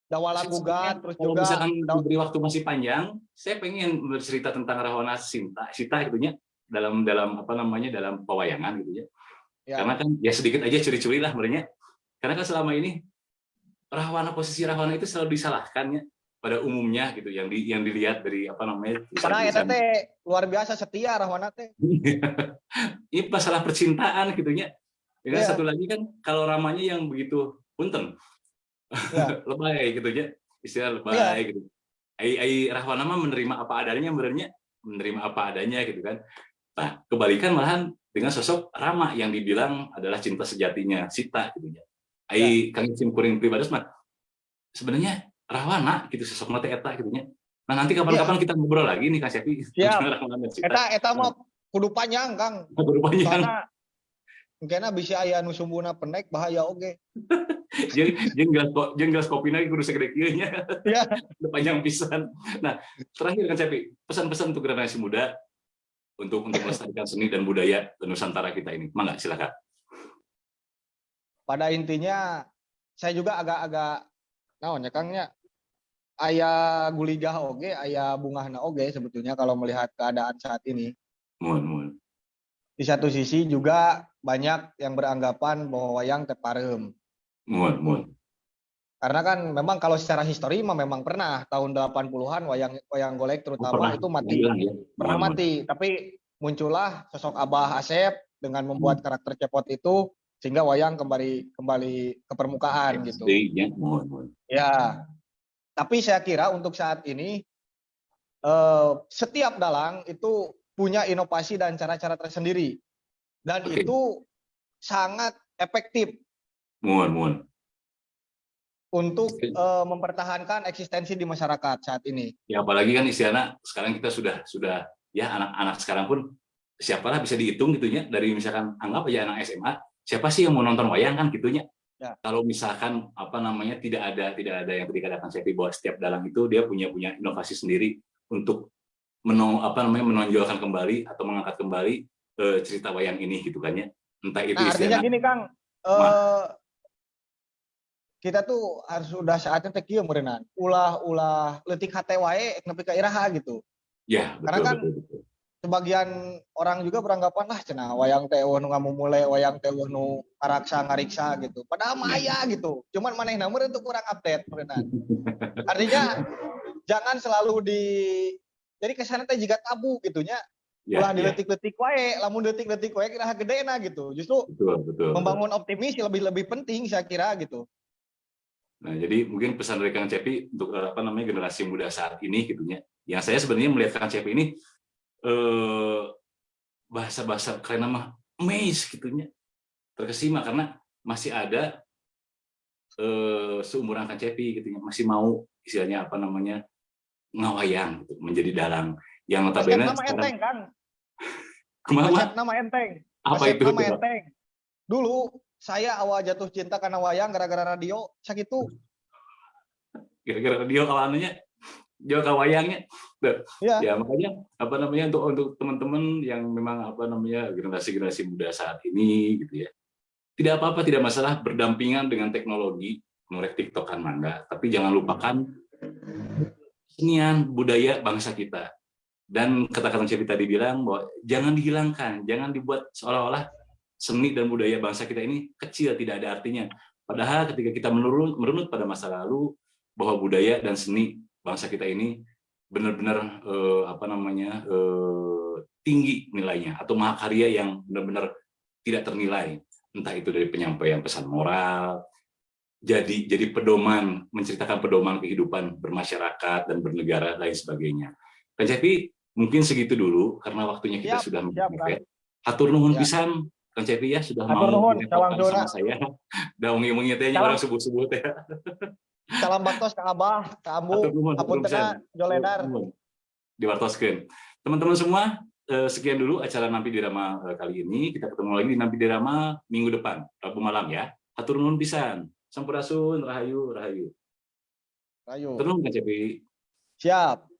Dawala Gugat, terus Kalau juga misalkan diberi waktu masih panjang, saya pengen bercerita tentang Rahwana Sinta, Sita gitu nya, dalam dalam apa namanya, dalam pewayangan gitu ya. Karena kan ya sedikit aja curi-curi lah sebenarnya. Karena kan selama ini Rahwana, posisi Rahwana itu selalu disalahkan ya pada umumnya gitu, yang dilihat dari apa namanya, Karena eta tulisan-tulisan. Teh luar biasa setia Rahwana teh. Ini masalah percintaan gitu nya. Dengan satu lagi kan kalau ramanya yang begitu punten. Lebay gitu ya. Istilah lebay gitu. Ai ai Rahwana mah menerima apa adanya sebenarnya, menerima apa adanya gitu kan. Nah, kebalikan malahan dengan sosok Rama yang dibilang adalah cinta sejatinya Sita gitu ya. Ai kang sim kuring pribadi mah sebenarnya Rahwana gitu sosok teh eta gitu nya. Nah, nanti kapan-kapan kita ngobrol lagi nih, Kang Cepi, Siap. tentang Rahwana dan Sita. Eta eta mah kudu panjang, Kang. Kudu panjang. Soalna mungkin bisa aya nu sumbuna pendek, bahaya oge. Jeung gelas kopi lagi kudu segede kieu nya. Udah panjang pisan. Nah, terakhir Kang Cepi, pesan-pesan untuk generasi muda untuk melestarikan seni dan budaya Nusantara kita ini. Mangga, silakan. Pada intinya saya juga agak-agak naon ya, Kang, nya, aya guligah oge, aya bungahna oge sebetulnya kalau melihat keadaan saat ini. Mohon, mohon. Di satu sisi juga banyak yang beranggapan bahwa wayang teh pareum. Mohon, mohon. Karena kan memang kalau secara histori mah memang pernah tahun 80-an wayang wayang golek terutama Pernah itu mati. Hilang ya. Pernah Mohon, mohon. Mati, tapi muncullah sosok Abah Asep dengan membuat karakter Cepot itu sehingga wayang kembali kembali ke permukaan gitu. Iya, mohon, mohon. Ya. Tapi saya kira untuk saat ini setiap dalang itu punya inovasi dan cara-cara tersendiri. Dan itu sangat efektif Mohon, mohon. Untuk mempertahankan eksistensi di masyarakat saat ini. Ya, apalagi kan istilahnya sekarang kita sudah ya, anak-anak sekarang pun siapalah bisa dihitung gitu ya, dari misalkan anggap aja anak SMA, siapa sih yang mau nonton wayang kan gitu nya. Kalau misalkan apa namanya, tidak ada yang tadi katakan Cepi bahwa setiap dalang itu dia punya punya inovasi sendiri untuk apa namanya, menonjolkan kembali atau mengangkat kembali cerita wayang ini gitu kan ya. Entah itu Nah, artinya istilahnya gini, Kang, kita tuh harus udah saatnya teh kieu meureunnan. Ulah ulah leutik hate wae nepi ka iraha gitu. Karena kan Betul, betul. sebagian orang juga beranggapan, lah cenah wayang teh euweuh nu ngamumule, wayang teh euweuh nu ngaraksa ngariksa gitu. Padahal mah aya gitu. Cuman manehna meureun tuh kurang update meureunnan. Artinya jangan selalu di jadi kesannya teh jiga tabu gitu nya. Ulah dileutik-leutik wae, lamun leutik-leutik wae kira gedena gitu. Justru Betul. membangun optimis lebih lebih penting saya kira gitu. Nah, jadi mungkin pesan dari Kang Cepi untuk apa namanya, generasi muda saat ini gitu ya. Yang saya sebenarnya melihat Kang Cepi ini bahasa-bahasa keren mah amaze gitu nya. Terkesima karena masih ada seumuran Kang Cepi gitu ya, masih mau istilahnya apa namanya, ngawayang gitu, menjadi dalang yang notabene Resep nama sekarang enteng, Kang. Kumaha? Resep nama enteng. Apa Resep itu? nama Coba? enteng. Dulu saya awal jatuh cinta karena wayang gara-gara radio, sakitu. Gara-gara radio kawannya jauh ka wayangnya. Tuh. Iya. Ya, makanya apa namanya, untuk teman-teman yang memang apa namanya, generasi-generasi muda saat ini gitu ya. Tidak apa-apa, tidak masalah berdampingan dengan teknologi, ngorek TikTok kan mangga, tapi jangan lupakan kesenian budaya bangsa kita. Dan kata-kata Cepi tadi bilang bahwa jangan dihilangkan, jangan dibuat seolah-olah seni dan budaya bangsa kita ini kecil, tidak ada artinya. Padahal ketika kita merunut pada masa lalu, bahwa budaya dan seni bangsa kita ini benar-benar apa namanya, tinggi nilainya atau mahakarya yang benar-benar tidak ternilai, entah itu dari penyampaian pesan moral, Jadi pedoman, menceritakan pedoman kehidupan bermasyarakat dan bernegara, lain sebagainya. Kang Cepi, mungkin segitu dulu karena waktunya kita Siap, sudah siap, mepet. Hatur nuhun Ya. pisan, Kang Cepi, ya, sudah Hatur mau nuhun, direpotkan sawangsulna. sama saya. Da wengi-wengi teh Salam. Urang subuh-subuh teh. Salam baktos ka Abah, ka Ambu. Hatur nuhun, hatur Hapunten pisan. joledar. Nuhun. Diwartoskeun. Teman-teman semua, sekian dulu acara Nampi Dirama kali ini. Kita ketemu lagi di Nampi Dirama minggu depan, Rabu malam ya. Hatur nuhun pisan. Sampurasun, rahayu, rahayu. Rahayu. Hatur nuhun, Kang Cepi. Siap.